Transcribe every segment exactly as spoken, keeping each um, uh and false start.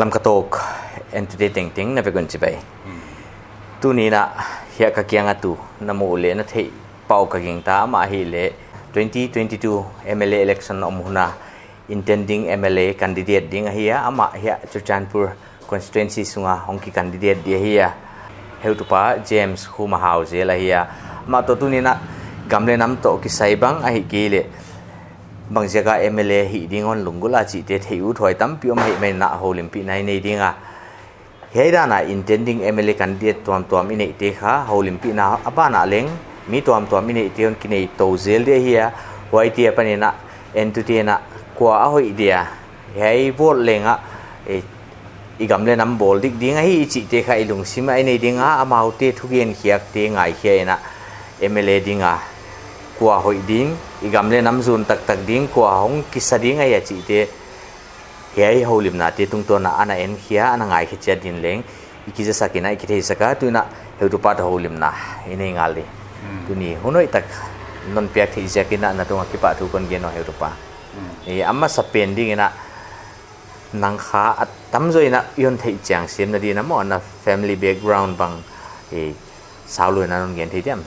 Lamka Talk entute tengteng na vek un chibai. Tuni'n hiai ka kiang a tu na mu leh na theih pah uh ka gingta, amah ahihleh twenty twenty-two M L A election om hun a intending M L A candidate ding ahi a, amah hiai Churachandpur constituency sung a hong ki candidate di ahi a, heutupa James Khuma Hauzel ahi a. Amah toh tuni'n gam leh nam toh kisai bang ahihkeileh bangziak a M L A hih ding hon lunggulh a chihte theih uthuai tampi om ahihman in houlimpihna i nei ding a. Hiai dan a intending M L A candidate tuamtuam i neihte kha houlimpihna a ban ah leng mi tuamtuam i neihte hon kinei tou zel di ahi a, huaite apan in entute'n kua a hoih dia, hiai vote leng ah, eh, i gam leh nam bawl dik ding ahi i chihte kha i lungsim ah i nei ding a, amaute thugen khiakte ngaikhia in M L A ding a kua hoih ding, i gam leh nam zun taktak ding kua hong kisa ding ahia chihte hiai houlimnate tungtawn a ana enkhia, ana ngaikhe chiat ding leng i kizasak in i kitheisak a, tuni'n heutupa toh houlimna i nei ngal di. Tuni hun hoihtak non piak theih ziak in na tung a kipahthu kon gen uh heutupa. Eh, a masapen ding in nang kha a tamzaw in i hon theih chian semna di'n maw, na family background bang, eh, saulou in non gen thei diam?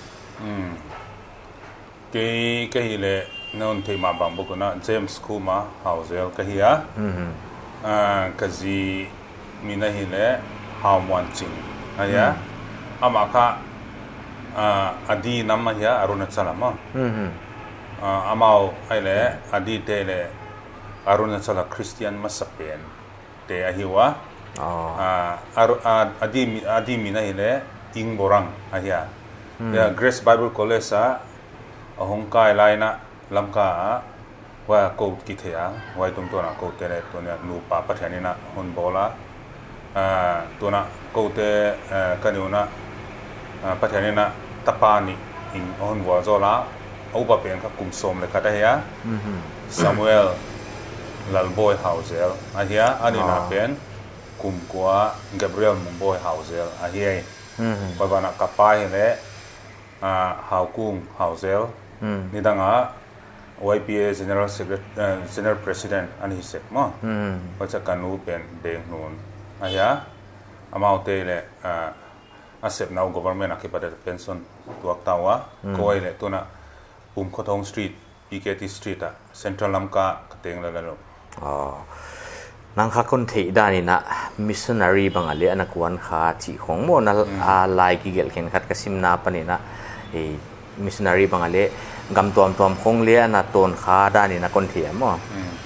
Kei ka hih leh na hon theih mah bang bawk un James Khuma Hauzel ka hi a. Ah, ka zi min ahihleh Haumuanching ahi a. Amah kha, ah, a di nam ahi a, Arunachal a maw. Ah, amau ahihleh a dite leh Arunachal a Christian masapen te ahi ua. Ah, a, a, a di mi, a di min ahihleh Ingborang ahi a. Grace Bible College a a hong kai lai in Lamka a huai a kou kithei a, huai tungtawn a koute leh tuni'n nupa Pathian in hon bawl a. Ah, tuni'n koute, eh, ka ni un, ah, Pathian in tapa nih in hon vualzawl a, a upa pen kha kum sawm leh khat ahi a. Samuel Lalboi Hauzel ahi a, a nihna pen kum kua Gabriel Mungboi Hauzel ahi a. Huai ban ah ka pa ahihleh, ah, Haukung Hauzel, nidang a Y P A General Secret-, eh, General President ana hi sek maw. Huchiin ka nu pen Denghnun ahi a. Amaute leh, ah, a sepna uh government a kipat a pension tuak ta ua. Kou ahihleh tuni'n Pumkhothong Street, P K T Street a Central Lamka ka teng lel lel uh. Nang kha kon theih dan in missionary bang a leh ana kuan kha chih khong maw, na, a lai kigelh khenkhat ka simna apan in, eh, missionary bang a leh gam tuamtuam khong leh ana tawn kha dan in kon theih a maw.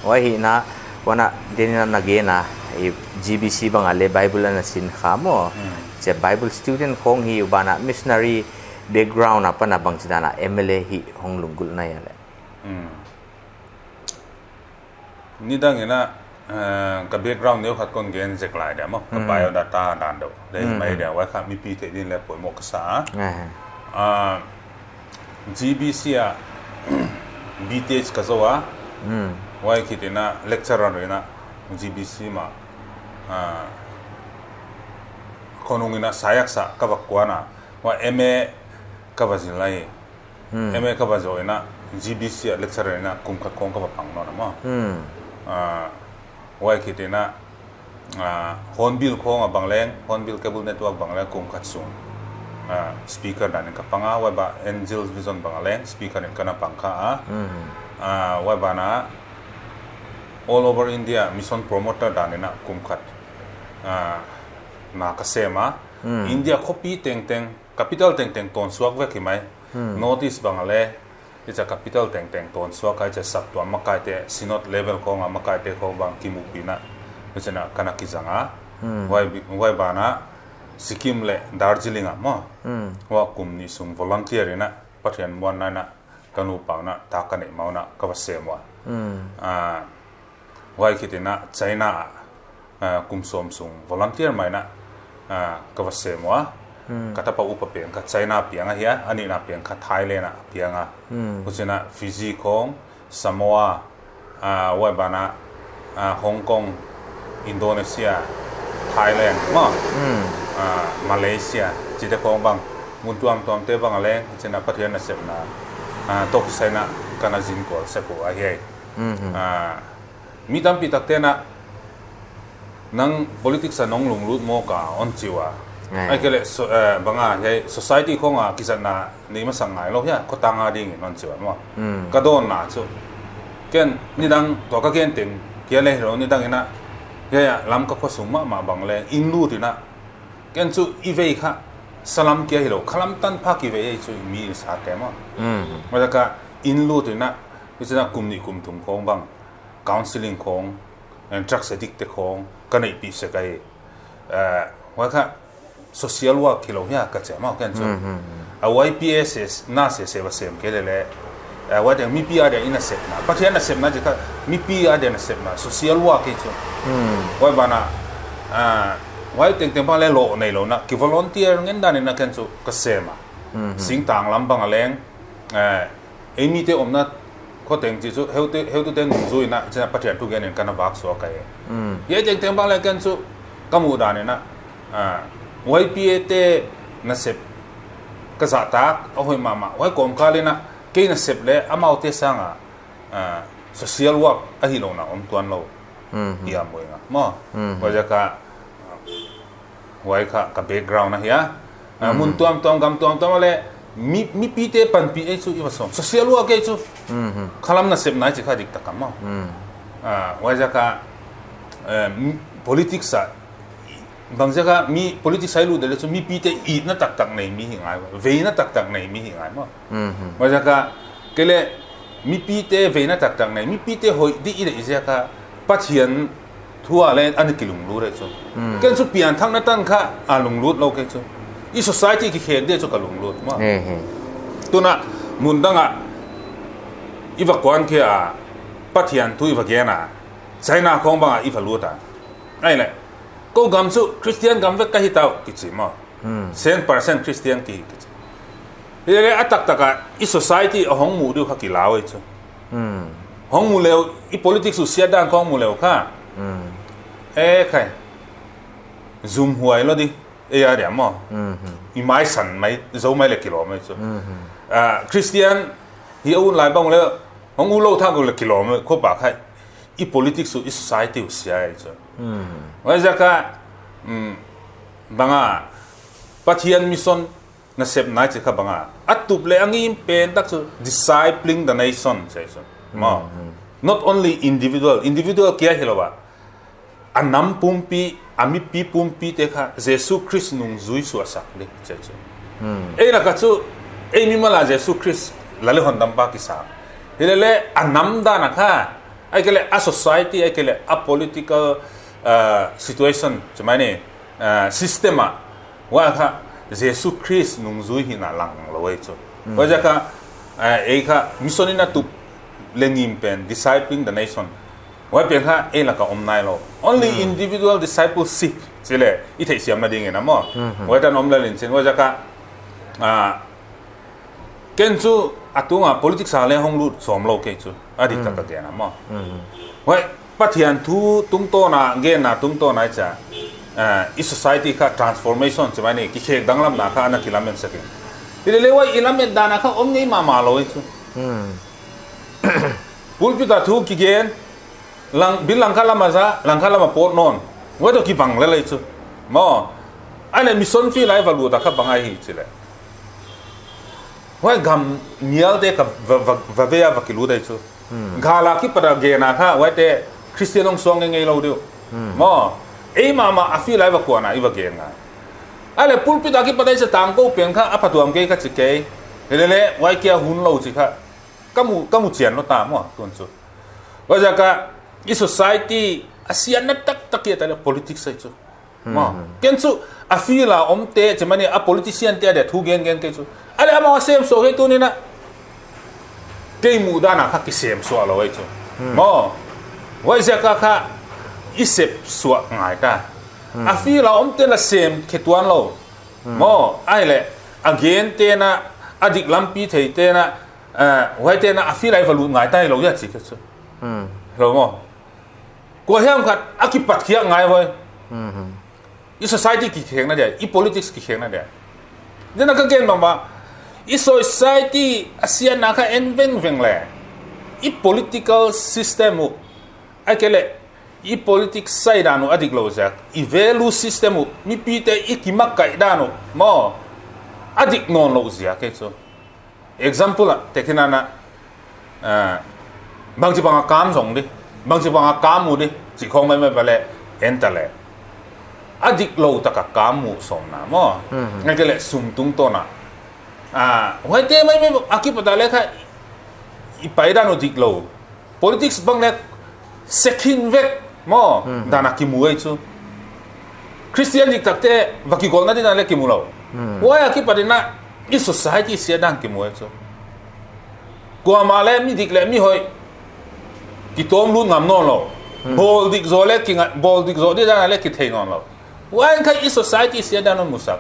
Huai hi in, huan a den in na gen a, eh, G B C bang a leh Bible ana sin kha maw. Chia Bible student khong hi uh ban a missionary background apan a bangchidan a M L A hih hong lunggulhna ahia leh. Nidang in, eh, ka background neukhat kon gen zek lai dia maw, ka biodata dan deuh. Dei mai dia, huai kha mipi theih ding leh poimoh ka sa a. Ah, G B C a B Th ka zou a. Huai khit in lecturer in G B C mah, ah, khonung in SAIACS a ka va kuan a. Huai M A ka va zil lai. M A ka va zou in, G B C a lecturer in kum khat khong ka va pang nawn a maw. Ah, huai khit in, ah, Hornbill khong a bang leng, Hornbill Cable Network bang leng kum khat sung, ah, speaker dan in ka pang a, huai ban Angels Vision bang leng speaker in ka na pang kha a. Ah, huai ban All Over India Mission Promoter dan in kum khat, ah, na ka sem a. India khopi tengteng capital tengteng tawn suak vek hi mai. North East bang a leh, hichia capital tengteng tawn suak a, hichia saptuam makaite, synod level khong a makaite khong bang kimuhpih in, hichiin ka na kizang a. Huai, huai ban Sikkim leh Darjeeling a maw. Huai kum nih sung volunteer in, Pathian muanna in, ka nupa in, ta ka neih ma un, ka va sem ua. Ah, huai khit in China ah, ah, kum sawm sung volunteer mai in, ah, ka va sem ua. Ka tapa upa pen kha China piang ahi a, a nihna pen kha Thailand ah piang a. Huchiin Fiji khong, Samoa, ah, huai ban ah, Hong Kong, Indonesia, Thailand, maw, ah, Malaysia, chihte khong bang mun tuamtuamte bang a leng, huchiin Pathian nasepna, ah, toh kisai in ka na zin kual sek uh ahi. Ah, mi tampi takte'n Nang politics a nong lunglut maw ka hon chi ua. Ngai. Ahihkeileh so, eh, bang a, hiai society khong a kizatna nei masak ngai lou hia, khotang a ding in hon chi ua maw. Mm. Ka dawnna chu. Ken nidang tua ka gen teng kia leh hilou, nidang in a, hiai a Lamka khosung mahmah bang leh inn lut in a. Ken chu i vei kha salam kia hilou, khalam tanpha ki vei chu mi sa te maw. Mm. Huaiziak a inn lut in a, i china kum nih kum thum khong bang, counseling khong, and drugs addict te khong, ka neihpih sek ahi. Eh, huai kha social work hilou hia ka chi maw ken chu. Mm, mm, mm. A Y P A se, na se se va sem kei leh leh. Eh, huai teng mipi a dia i nasepna. Pathian nasepna chih kha mipi a dia nasepna. Social work hi chu. Mm. Huai ban a, ah, huai tengteng bang leh lou nei lou na. Ki volunteer ngen dan in a ken chu ka sem a. Mm, mm. Singtang lam bang a leng, eh, ei mite omna khoteng chih chu, heutute, heutute nungzui in a, china Pathian thu gen in ka na vak suak ahi. Mm. Hiai tengteng bang leh ken chu, ka muh dan in a, ah, Y P A te nasep ka zahtak, a hoih mahmah. Huai kawmkal in a, kei nasep leh, amaute sang a, ah, social work ahi lou na om tuan lou. Mm, mm. Hiam ui nga. Maw. Mm, mm. Huaiziak a, ah, Huai kha ka background ahi a. Ah, mm, mun tuamtuam, gam tuamtuam a leh mi, mipite panpih ei chu i va sawm. Social work ei chu. Mm, mm. Khalam nasepna chih kha diktak a maw. Mm. Ah, huaiziak a, eh, m-, politics a, bangziak a mi politics a i lut leh chu mipite itna taktak nei mi hi ngai. Veina taktak nei mi hi ngai maw. Mm, mm. Huaiziak a, kei leh mipite veina taktak nei, mipite hoih di i deih ziak a, Pathian thu a leh ana kilunglut ei chu. Mm. Ken chu pianthakna tan kha a lunglut lou kei chu. I society kikhek di chu ka lunglut maw. He, he. Tuna mun dang a i va kuan khia, Pathian thu i va gen a, China khong bang a i va lut a. Ahihleh, kou gam chu Christian gam vek ka hi ta uh kichi maw. Hmm. Cent percent Christian ki, kichi. Hilele a taktak a i society a hong mu diu kha kilau ei chu. Hmm. Hong mu leh uh, i politics uh siat dan khong mu leh uh kha. Hmm. Eh, khai. Zum huai lou di. Eh, a dia maw. Hmm, hmm. I mai san mai, zou mai leh kilawm ei chu. Hmm, hmm. Ah, Christian hi a ut lai bang leh, hong ut lou thak leh kilawm ei, khopa khai. I politics uh, i society uh sia ei chu. Hmm. Huaiziak a, hmm, bang a, Pathian mission nasepna chih kha bang a, a tup leh a ngim pen tak chu discipling the nation chih chu. Maw. Hmm, hmm. Not only individual, individual kia hilou a. A nam pumpi, a mipi pumpite kha Jesu Christ nungzui suahsak di chih chu. Hmm. Ei lak a chu, ei mimal a Jesu Christ la leh hondampa kisa. Hilele a nam dan a kha, ahihkeileh a society, ahihkeileh a political, uh, situation, chu mai ni, uh, system a, huai kha Jesu Christ nungzui hihna lang lou ei chu. Hmm. Huaiziak a, uh, ei kha mission in a tup leh ngim pen, discipling the nation. Huai pen kha ei lak a om nai lou. Only, hmm, individual discipleship chih leh i theihsiamna ding in a maw. Hmm, hmm. Huai tan om lel in chin, huaiziak a, uh, Ken chu a tung a politics a leh hong lut sawm lou kei chu. A diktak, hmm, ka gen a maw. Hmm. Huai, Pathian thu tungtawn a, genna tungtawn a i chih a, eh, i society kha transformation chih mai ni, kikhek danglamna kha ana kilamen sak in. Hilele huai i lamen dan a kha om ngei mahmah lou ei chu. Hmm. Pulpit a thu kigen, lang, bil langkhat lam a za, langkhat lam a pawt nawn. Huai toh kibang lel ei chu. Maw, ahihleh mission field a i va lut a kha bang ahi chih leh. Huai gam ngialte kha va, va, va vei a va kilut ei chu. Hmm. Gal a kipat a genna kha, huaite Christian hong suak ngeingei lou diu. Hmm. Maw, ei mahmah a field a i va kuan a, i va gen ngai. Ahihleh pulpit a kipat a i sa tangkou pen kha, a phatuam kei ka chi kei. Hilele, huai kia hun lou chih kha. Ka mu, ka mu chian lou ta maw, tuan chu. Huaiziak a, i society, a siatna taktak kia ta leh politics ei chu. Hmm. Maw, ken chu a field a omte, chih mai ni a politician te a dia thu gen gen kei chu. Ahihleh amau a sem suah kei tuni in a. Kei muh dan a kha kisem suah lou ei chu. Hmm. Maw, huaiziak a kha i sep suah ngai ta. Hmm. A field a omte na sem khe tuan lou. Hmm. Maw, ahihleh, a gente na, a dik lampi theite na, eh, huaite na a field a i va lut ngai ta hilou ia chih kha chu. Hmm. Hilou maw. Kuahiam khat a kipat khiak ngai huai. Hmm, hmm. I society kikhekna dia, i politics kikhekna dia. Tuna ka gen mahmah, i society a siatna kha en vengveng leh, i political system uh, ahihkeileh, i politics sai dan uh a dik lou ziak, i value system uh, mipite i kimak kai dan uh maw, a dik nawnlou ziak e chu. Example ah, tekhin ana, ah, bangchi banga kam zong di, bangchi banga kam mu di, chih khong maimai bale, en ta le. A dik lou taka kam mu sawmna maw. Mhm. Ngai ke le sum tungtawn a. Ah, huaite maimai a kipat a le kha, i pai dan uh dik lou. Politics bang le sekhin vek maw, hmm, dan a kimu ei chu. Christian diktakte va kigolna ding dan le kimu lou. Hmm. Huai a kipat in a i society sia dan kimu ei chu. Kuamah le mi dik le mi hoih kitawm lut ngam nawnlou. Hmm. Bawl dik zaw le kinga-, bawl dik zaw ding dan le kithei nawnlou. Huai kha i society sia dan hon musak.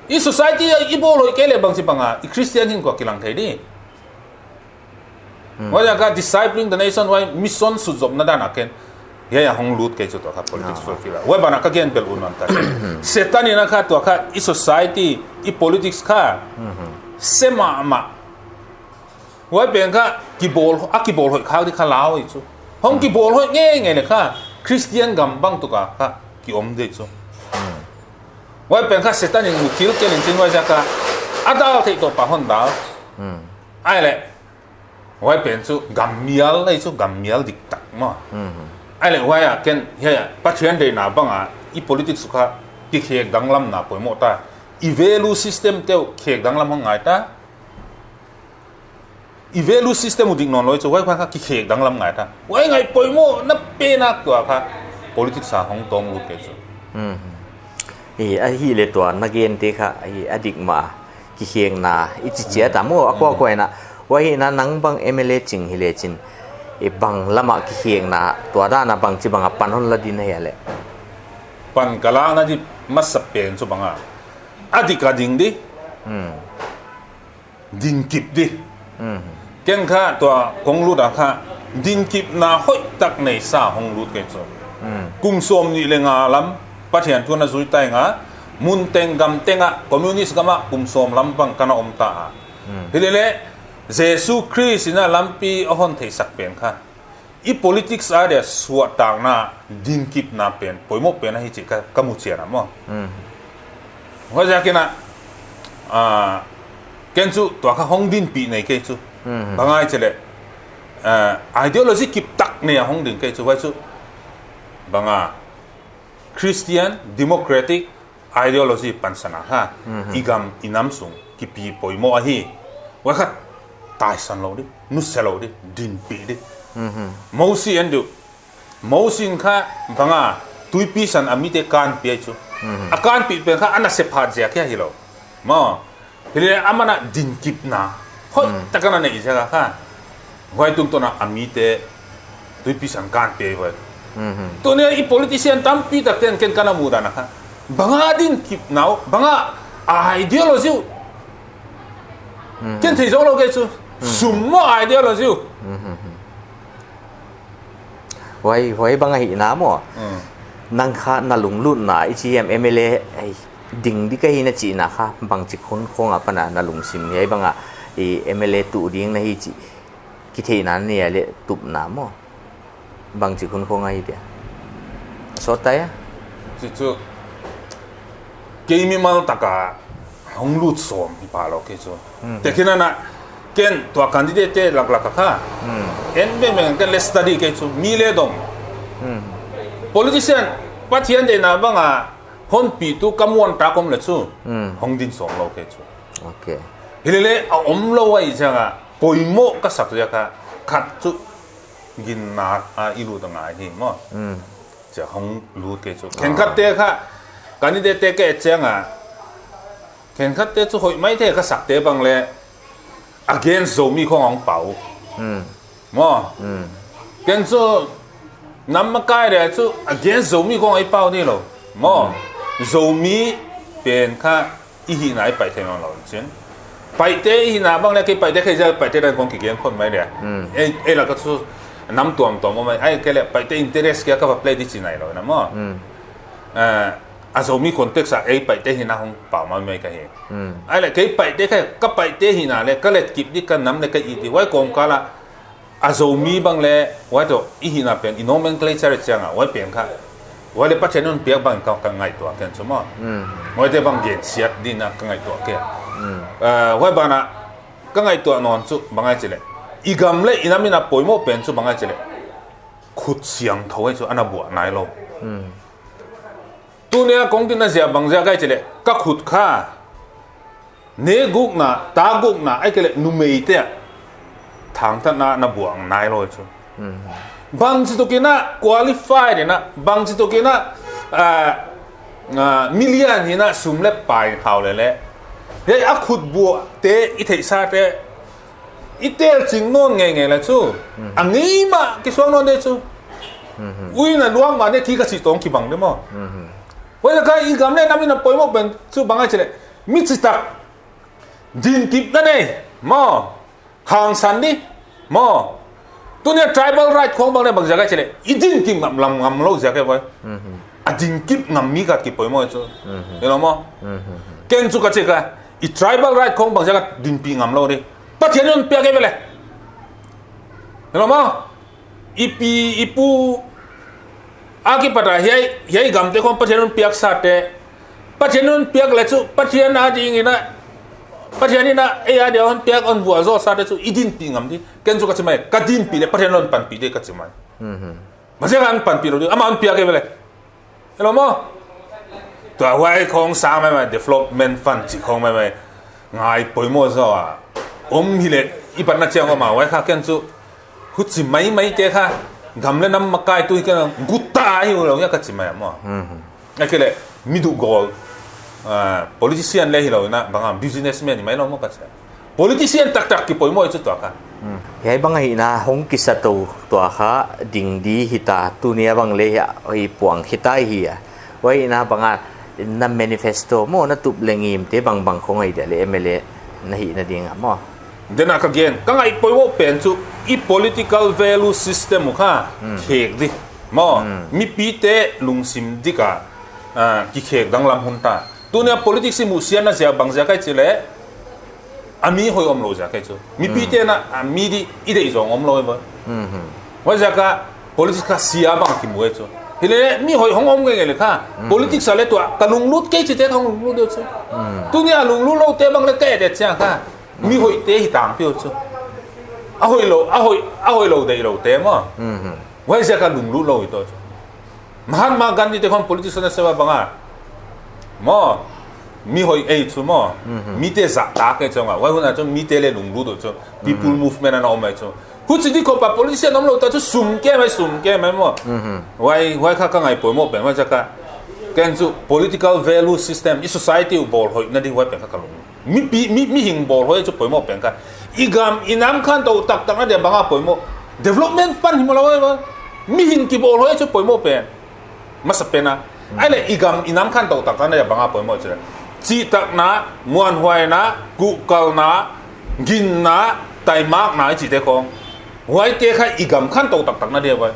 I society i bawl hoih kei le bangchi banga, i Christian hinkhua kilang thei di. Hmm. Huaiziak a discipling the nation, huai mission sutzopna dan a ken. Hiai a hong lut kei chu tua kha politics, ah, field a. Huai ban a ka gen bel un wan ta. Setan in a kha tua kha i society, i politics kha. Mhm. Se mahmah. Huai pen kha kibawl, a kibawl hoih khak di kha lau ei chu. Hong, hmm, kibawl hoih ngeingei le kha Christian gam bang tuk a kha ki om di chu. Hmm. Huai pen kha Setan in mu kilkel in chin huaiziak a a dal theih toh pa hon dal. Hmm. Ai le. Huai pen chu gammial, ei chu gammial diktak maw. Mhm. Ai le huai a ken, hiai a, Pathian deihna bang a, i politics uh kha, kikhek danglamna poimoh ta. I value system te uh khek danglam hong ngai ta. I value system uh dik nawnlou ei chu, huai kha kikhek danglam ngai ta. Huai ngai poimohna pen a tua kha, politics a hong tawm lut kei chu. Mhm. I, ahihleh tua na gente kha, i, a dik mah. Kikhekna i chi chiat a maw, a kua kua in a. Huai hi in a nang bang M L A ching hi le chin, i bang lam a kikhekna, tua dan a bangchi banga pan hon la di na hia le. Pan ka lakna di masa pen chu bang a, a dik a ding di. Hmm. Ding kip di. Hmm. Ken kha tua kong lut a kha, ding kipna hoihtak neisa hong lut kei chu. Hmm. Kum sawmnih le nga lam, Pathian thu na zui tai nga, mun teng gam teng a, communist gam a kum sawm lam bang ka na om ta a. Hmm. Hilele, Jesu Khrist in a lampi a hon theihsak pen kha, i politics a dia suahtakna, ding kipna pen, poimoh pen ahi chih ka, ka mu chian a maw. Hmm. Huaiziak in a, ah, ken chu tua kha hong dinpih nei kei chu. Hmm. Bang ahia chih le, ah, ideology kiptak nei a hong ding kei chu, huai chu. Bang a, Christian, democratic, ideology pansan a kha, mhm, i gam i nam sung kipi poimoh ahi. Huai kha taisan lou di, nusia lou di, dinpih di. Mhm. Mosi en di uh. Mosi in kha bang a, tuipi san a mite kanpih ei chu. Mhm. A kanpih pen kha a na sephat ziak hia hilou. Maw. Hilele aman a ding kipna hoihtak a na neih ziak a kha, huai tungtawn a a mite tuipi san kanpih ei huai. Mhm. Tuni a i politician tampi tak ten ken ka na muh dan a kha, bang a ding kipna uh, bang a ideology uh. Mhm. Ken thei zou lou kei chu. Mhm. Sum maw ideology uh. Mhm. Huai, huai bang ahihna maw. Hmm. Nang kha na lunglutna, i chi em M L A, ei, ding di ka hi na chihna kha, bangchi hun khong a pan a na lungsim hi, ei bang a, i M L A tuh ding na hi chih, kitheihna nei a le tupna maw. Bangchi hun khong ahi dia. Sawt ta ia. Chu chu. Kei mimal taka hong lut sawm hi pah lou kei chu. Hmm. Tekhin ana ken tua candidate te laklak a kha. Hmm. En vengveng ken le study kei chu, mi le dong. Hmm. Politician, Pathian deihna bang a hon pi tu ka muan ta kom le chu. Hmm. Hong din sawm lou kei chu. Okay. Hilele a om lou ahi ziak a poimoh ka sak ziak a khat chu ginna a i lut a ngai hi maw. Hmm. Chia hong lut kei chu. Ah. Khenkhat te kha, candidate te ka et chiang a, khenkhat te chu hoih maithei ka sak te bang le, against Zomi khong hong pau. Hmm. Maw. Hmm. Ken chu nam makai dia chu against Zomi khong ei pau ni lou. Maw. Hmm. Zomi pen kha i hihna i paih thei nawnlou chin. Paihte i hihna bang le kei Paite kha ziak Paite dan kong kigen khon mai dia. Hmm. Ei, ei lak a chu nam tuamtuam om mai. Ai kei le Paite interest kia ka va play di chi nailou na maw. Hmm. Eh, a Zomi context a ei Paite hihna hong pau maimai ka hi. Hmm. Ai le kei Paite kha, ka Paite hihna le ka let kip di ka nam le ka it di. Huai kawmkal a a Zomi bang leh, huai toh, i hihna pen, i nomenclature chiang a, huai pen kha. Huai leh Pathian in hon piak bang ka, ka ngaihtuah ken chu maw. Huaite bang gensiat ding in ka ngaihtuah kei. Eh, huai banah, ka ngaihtuah nawn chu bang ahia chih leh, i gam leh i nam in a poimoh pen chu bang ahia chih leh, khut siangthou ahi chu ana buah nailou. Tuni a kong dinna ziak bang ziak ahia chih leh, ka khut kha, ne gukna, ta gukna, ahihkeileh numeite a thangtatna na buang nailou chu. Bangchituk in a qualified in a, bangchituk in a, ah, ah, million in a sum leh pai hau leh leh. Hiai a khut buahte i theihsate, i telching nawn ngeingei leh chu. A ngeimah kisuang nawn di chu. Ui na luang mah ne ki ka chih tawng kibang di maw. Huai leh ka i gam leh nam in a poimoh pen chu bang ahia chih leh, mi chitak dinkipna nei maw. Hangsan di maw. Tuni a tribal right khong bang leh bang ziak ahia chih leh, i dinkip ngam lam ngamlou ziak ahi huai. A dinkip ngam mi khat kipoimoh chu. Hilou maw. Ken chu ka chi kha, i tribal right khong bang ziak a dinpih ngamlou di. Pathian in hon piak ahi ve leh. Hilou maw. I pi, i pu, a kipat a hiai, hiai gamte khong Pathian in hon piaksate. Pathian in hon piak leh chu, Pathian a ding in a, Pathian in a, ei a dia hon piak hon vualzawlsate chu, i dinpih ngam di. Ken chu ka chi mai, ka dinpih leh Pathian in hon panpih di ka chi mai. Bang ziak a hon panpih lou di, amah hon piak ahi ve leh. Hilou maw. Tua huai khong sang maimai, development fund chih khong maimai. Ngai poimoh zaw a. Om hileh, i patna chiang om a, huai kha ken chu. Huchi maimaite kha. Gam leh nam makaitute kha, guk ta ahi ulou hia ka chi mai maw. Ahihkeileh, mi duhgol, ah, politician leh hilou in a, bang a businessman hi mai lou maw ka chi. Politician taktak kipoimoh chu tua kha. Hiai bang ahihna hong kisa tou tua kha ding di hita, tuni a bang leh hiai puang hita hi a. Huai in a bang a na manifesto maw na tup leh ngimte bangbang khong ahi dia leh M L A na hihna ding a maw. Denah ka gen, ka ngaih poimoh pen chu i political value system uh kha khek di. Maw, mipite lungsim dik a, ah, kikhek danglam hun ta. Tuni a politics i muhsiatna ziak bang ziak ahia chih leh, a mi hoih omlou ziak ahi chu. Mipite na, a mi di i deih zong omlou ahi ve. Huai ziak a politics kha sia bang kimu ahi chu. Hileh mi hoih hong om ngeingei leh kha. Politics a leh tua, ka lunglut kei chihte kha hong lunglut di uh chu. Tuni a lunglut loute bang leh ka et et chiang kha. Mi hoihte hi tangpi uh chu. A hoihlou, a hoih, a hoihlou deihloute maw. Huai ziak a lunglut lou hi tou chu. Mahatma Gandhi te khong politics na sep a bang a. Maw, mi hoih ahi chu maw. Mite zahtak ahi chu maw. Huai hun a chu mite leh lunglut uh chu. People movement ana om ahi chu. Huchi di khop a politician omlou ta chu sum kei mai, sum kei mai maw. Huai, huai kha ka ngaih poimoh pen, huai ziak a. Ken chu political value system, i society uh bawl hoihna di huai pen kha ka lunglut. Mipi, mi, mihing bawl hoih chu poimoh pen kha. I gam, i nam khantouh taktakna dia bang a poimoh. Development fund hi mahlou ahi ve. Mihing kibawl hoih chu poimoh pen. Masa pen a. Ahihleh i gam, i nam khantouh taktakna dia bang a poimoh chih leh. Chihtakna, muanhuaina, kuhkalna, ginna, taimakna, i chihte khong. Huaite kha i gam khantouh taktakna dia ve.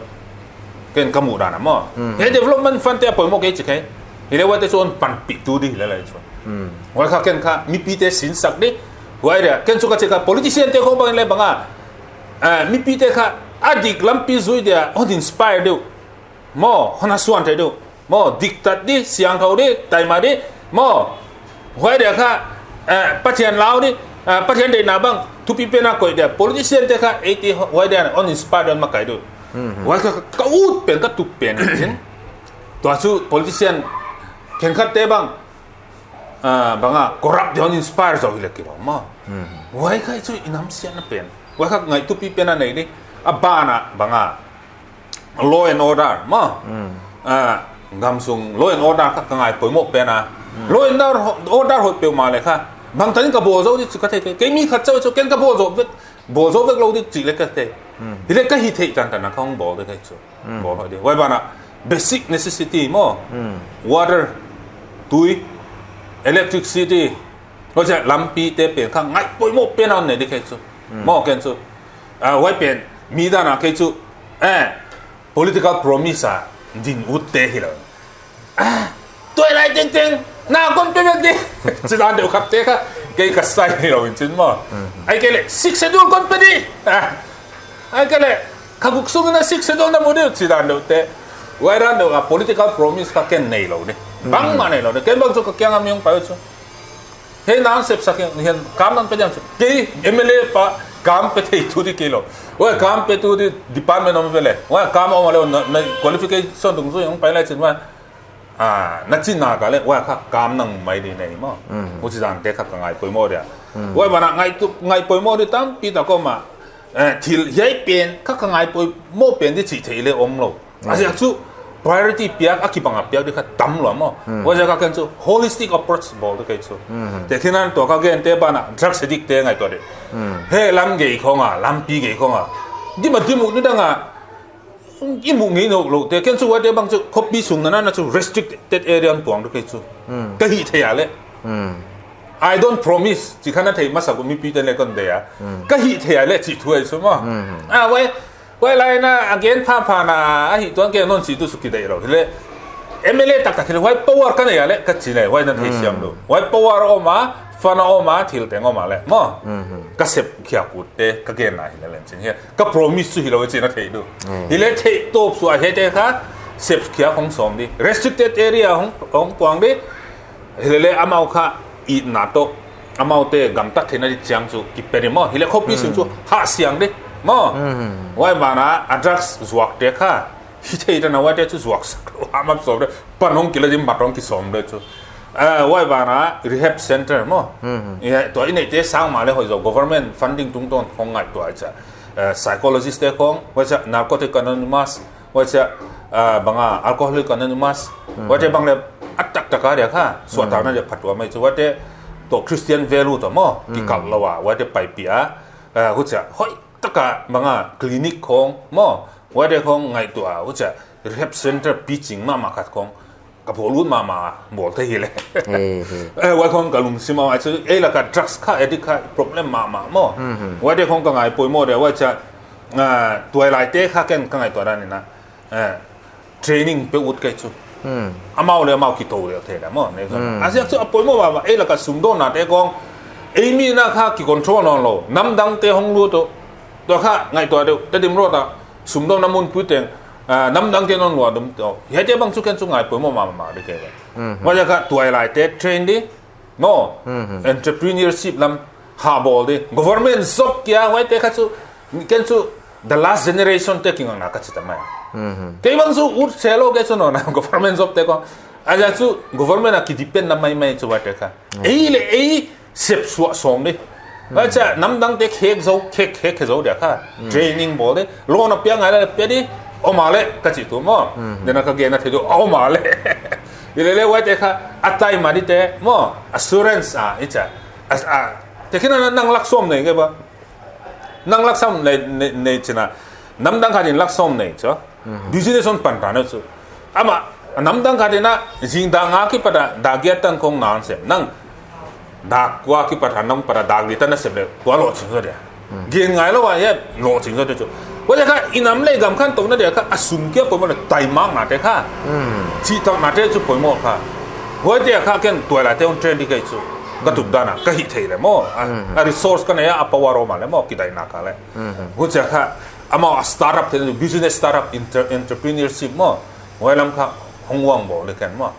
Ken ka muhdan a maw. Hiai development fund te a poimoh kei chi kei. Hileh huaite chu hon panpih tu di hileh lai chu. Huai kha ken kha mipite sinsak di. Huai dia, ken chu ka chi kha politician te khong bang leh bang a. Eh, mipite kha a dik lampi zui dia hon inspire di uh. Maw, hon hasuan thei di uh. Maw, diktat di, siangthou di, taima di. Maw, huai dia kha, eh, Pathian lau di, eh, Pathian deihna bang, thupi pen a koih dia. Politician te kha, eite huai dia hon inspire di hon makai di uh. Huai kha ka ut pen, ka tup pen. Tua chu politician khenkhatte bang, ah, bang a corrupt di hon inspire zaw hileh kilawm maw. Huai kha chu i nam siatna pen. Huai kha ngaih thupi pen a nei di. A ban a bang a law and order maw. Ah, gamsung law and order kha ka ngaih poimoh pen a. Law and order hoih peuhmah leh kha. Bangtan in ka bawl zou di chu ka thei thei. Kei mi khat chauh chu ken ka bawl zou vek, bawl zou vek lou di chih leh ka thei. Hileh ka hihtheih tantan a kha hong bawl di ka hi chu. Bawl hoih di. Huai ban a basic necessity maw. Water, tui, electricity. Huaiziak lampite pen kha ngaih poimoh pen a hon nei di ka hi chu. Maw ken chu. Ah, huai pen, mi dan a ka hi chu. Eh, political promise a din utte hilou. Ah, tuailai tengteng, na kon pe vek di. Chih dan deuh khatte kha, kei ka sai hilou in chin maw. Ahihkeileh, Sixth Schedule kon pe di. Ah. Ai ka le, kha guk sung na sik se dong na mu deuh chi dan deuh te. Huai dan deuh a political promise kha ken nei lou ni. Bangmah nei lou ni. Ken bang chu ka kiang a mi hong pai chu. Hei, nang sep sak hian, hian kam nang pe diam chu. Kei M L A pa kam pe thei thu di kei lou. Huai kam pe thu di department om ve le. Huai kam om a le na, na qualification dungzui hong pai lai chin huai. Ah, na chin nak a le, huai kha kam nang mai di nei maw. Huchi dan te kha ka ngai poimoh dia. Huai ban ah ngai tu, ngai poimoh di tampi tak om a. Eh, thil hiai pen, kha ka ngai poimoh pen di chih theih le om lou. A ziak chu priority piak, a kibang a piak di kha tam lou maw. Huai ziak a ken chu holistic approach bawl di kei chu. Tehkhin a tua ka gen te ban ah drugs addict te ngaihtuah di. He lam gei khong a, lampi gei khong a. Dim a dim uh ni dang a, i muh ngei nawn lou te, ken chu huaite bang chu khawpi sung nana chu restricted area tuang di kei chu. Ka hih theih a le. I don't promise, chi kha na theih masa uh mipi ten le kon deih a. Ka hih theih a le chi thu ahi chu maw. Ah, huai, huai lai na, a gen pha pha na, a hih tuan kei nawn chi tu chu kideih lou. Hi le, M L A taktak hi le, huai power ka nei a le, ka chi le, huai nan theisiam lou. Huai power om a, fund om a, thil teng om a le, maw. Ka sep khiak ut te, ka gen na hi le len chin hi. Ka promise chu hi lou e chi na theih di. Hi le theih tawp suah hiaite kha, sep khiak hong sawm di. Restricted area hong, hong tuang di. Hi le le amau kha itna toh, amaute gamtat theihna di chiang chu kipe di maw. Hi le khawpi sung chu hah siang di maw. Huai ban ah a drugs zuak te kha, hi thei dan a huaite chu zuak sak lou, a map sawm di, pan hong kila di, mat hong kisawm di chu. Ah, huai ban ah rehab center maw. Tua i neih te sang mah le hoih zaw, government funding tungtawn khong ngaihtuah chia. Eh, psychologist te khong, huai chia Narcotic Anonymous, huai chia, ah, bang a Alcoholic Anonymous, huaite bang le a taktak a dia kha, suahtakna dia phatuam mai chu, huaite toh Christian value toh maw, kikal lou a, huaite paipih a, eh, huchia, hoih tak a bang a clinic khong maw, huaite khong ngaihtuah a, huchia rehab center piching mahmah khat khong, ka bawl ut mahmah, bawl thei hi le. Eh, huai khong ka lungsim a, huai chu, ei lak a drugs kha, addict kha, problem mahmah maw. Huaite khong ka ngai poimoh dia, huai chia, ah, tuailai te kha ken ka ngaihtuah dan in a, eh, training pe ut kei chu. Amau le amau kitou le thei le maw, ne. A ziak chu a poimoh mahmah, ei lak a sumdawnna te khong, ei mi na kha ki control nawn lou, namdang te hong lut uh, tua kha ngaihtuah deuh, Tedim Road a, sumdawnna mun pui teng, ah, namdang te nawn luah dum tawh. Hiaite bang chu ken chu ngai poimoh mahmah di kei le. Huai kha tuailai te train di, maw, entrepreneurship lam hah bawl di. Government job kia, huaite kha chu, ken chu the last generation te kingakna ka chi ta mai. Kei bang chu ut se lou kei chu nawn a, government job te khong. A ziak chu government a ki depend na maimai chu huaite kha. Ei le ei sep suah sawm di. Huai chia namdang te khek zou, khek, khek, khek zou dia kha. Training bawl di. Loan a piak ngai le pia di. Om a le ka chi tu maw. Dena ka gen na thei tu om a le. Hi le le huaite kha a tai mah di te maw. Assurance a, i chia. As, a, tehkhin a nang lak sawm nei kei ba. Nang lak sawm nei, nei, nei chin a. Namdang khat in lak sawm nei chu. Business hon pan ta na chu. Amah, namdang khat in a, zing dak nga kipat a, dak giat tan khong na sem. Nang, dak kua kipat a, nang pat a, dak li tan na sem le, tua lohching zaw dia. Gen ngai lou a, ye, lohching zaw dia chu. Huai dia kha, i nam le gam khantouna dia kha, a sum kia poimoh le, taimakna te kha. Chihtakna te chu poimoh kha. Huai dia kha, ken tuailai te hon train di kei chu. Ka tup dan a, ka hih theih le maw. A, a resource ka nei a, a power om a le maw, kidaihna kha le. Huchia kha, amau a startup te, business startup, inter-, entrepreneurship maw, huai lam kha hong uang bawl di ken maw.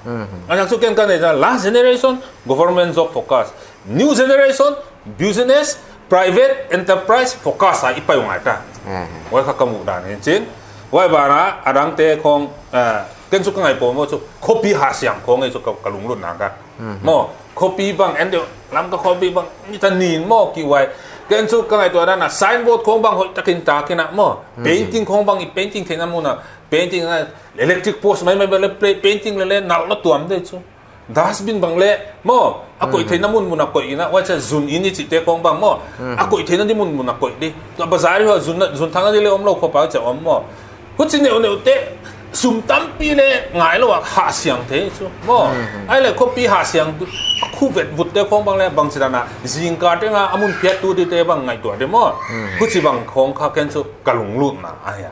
A ziak chu ken ka nei dan, last generation, government job focus. New generation, business, private enterprise focus a i pai uh ngai ta. Huai kha ka muh dan hi chin. Huai ban a, a dang te khong, eh, ken chu ka ngai poimoh chu, khawpi hah siang khong ei chu ka, ka lunglutna kha. Maw, khawpi bang, en deuh, Lamka khawpi bang, ni ta nin maw ki huai. Ken chu ka ngaihtuah dan a, signboard khong bang hoih takin tak in a maw. Painting khong bang, i painting theihna mun a, painting a, electric post maimai bang le play, painting le le, nalh lou tuam di chu. Dustbin bang le, maw, a koih theihna mun mun a koih in a, huai chia zun in i chih te khong bang maw. A koih theihna di mun mun a koih di. Tua bazar hi zun na, zun thang a di le om lou khop a chia om maw. Huchi neuh neuh te, sum tampi le ngai lou a hah siang thei chu. Maw, ai le khawpi hah siang, a khu vet vut te khong bang le bang chi dan a, zingkal teng a, a mun phiat tu di te bang ngaihtuah di maw. Huchi bang khong kha ken chu ka lunglutna ahi a.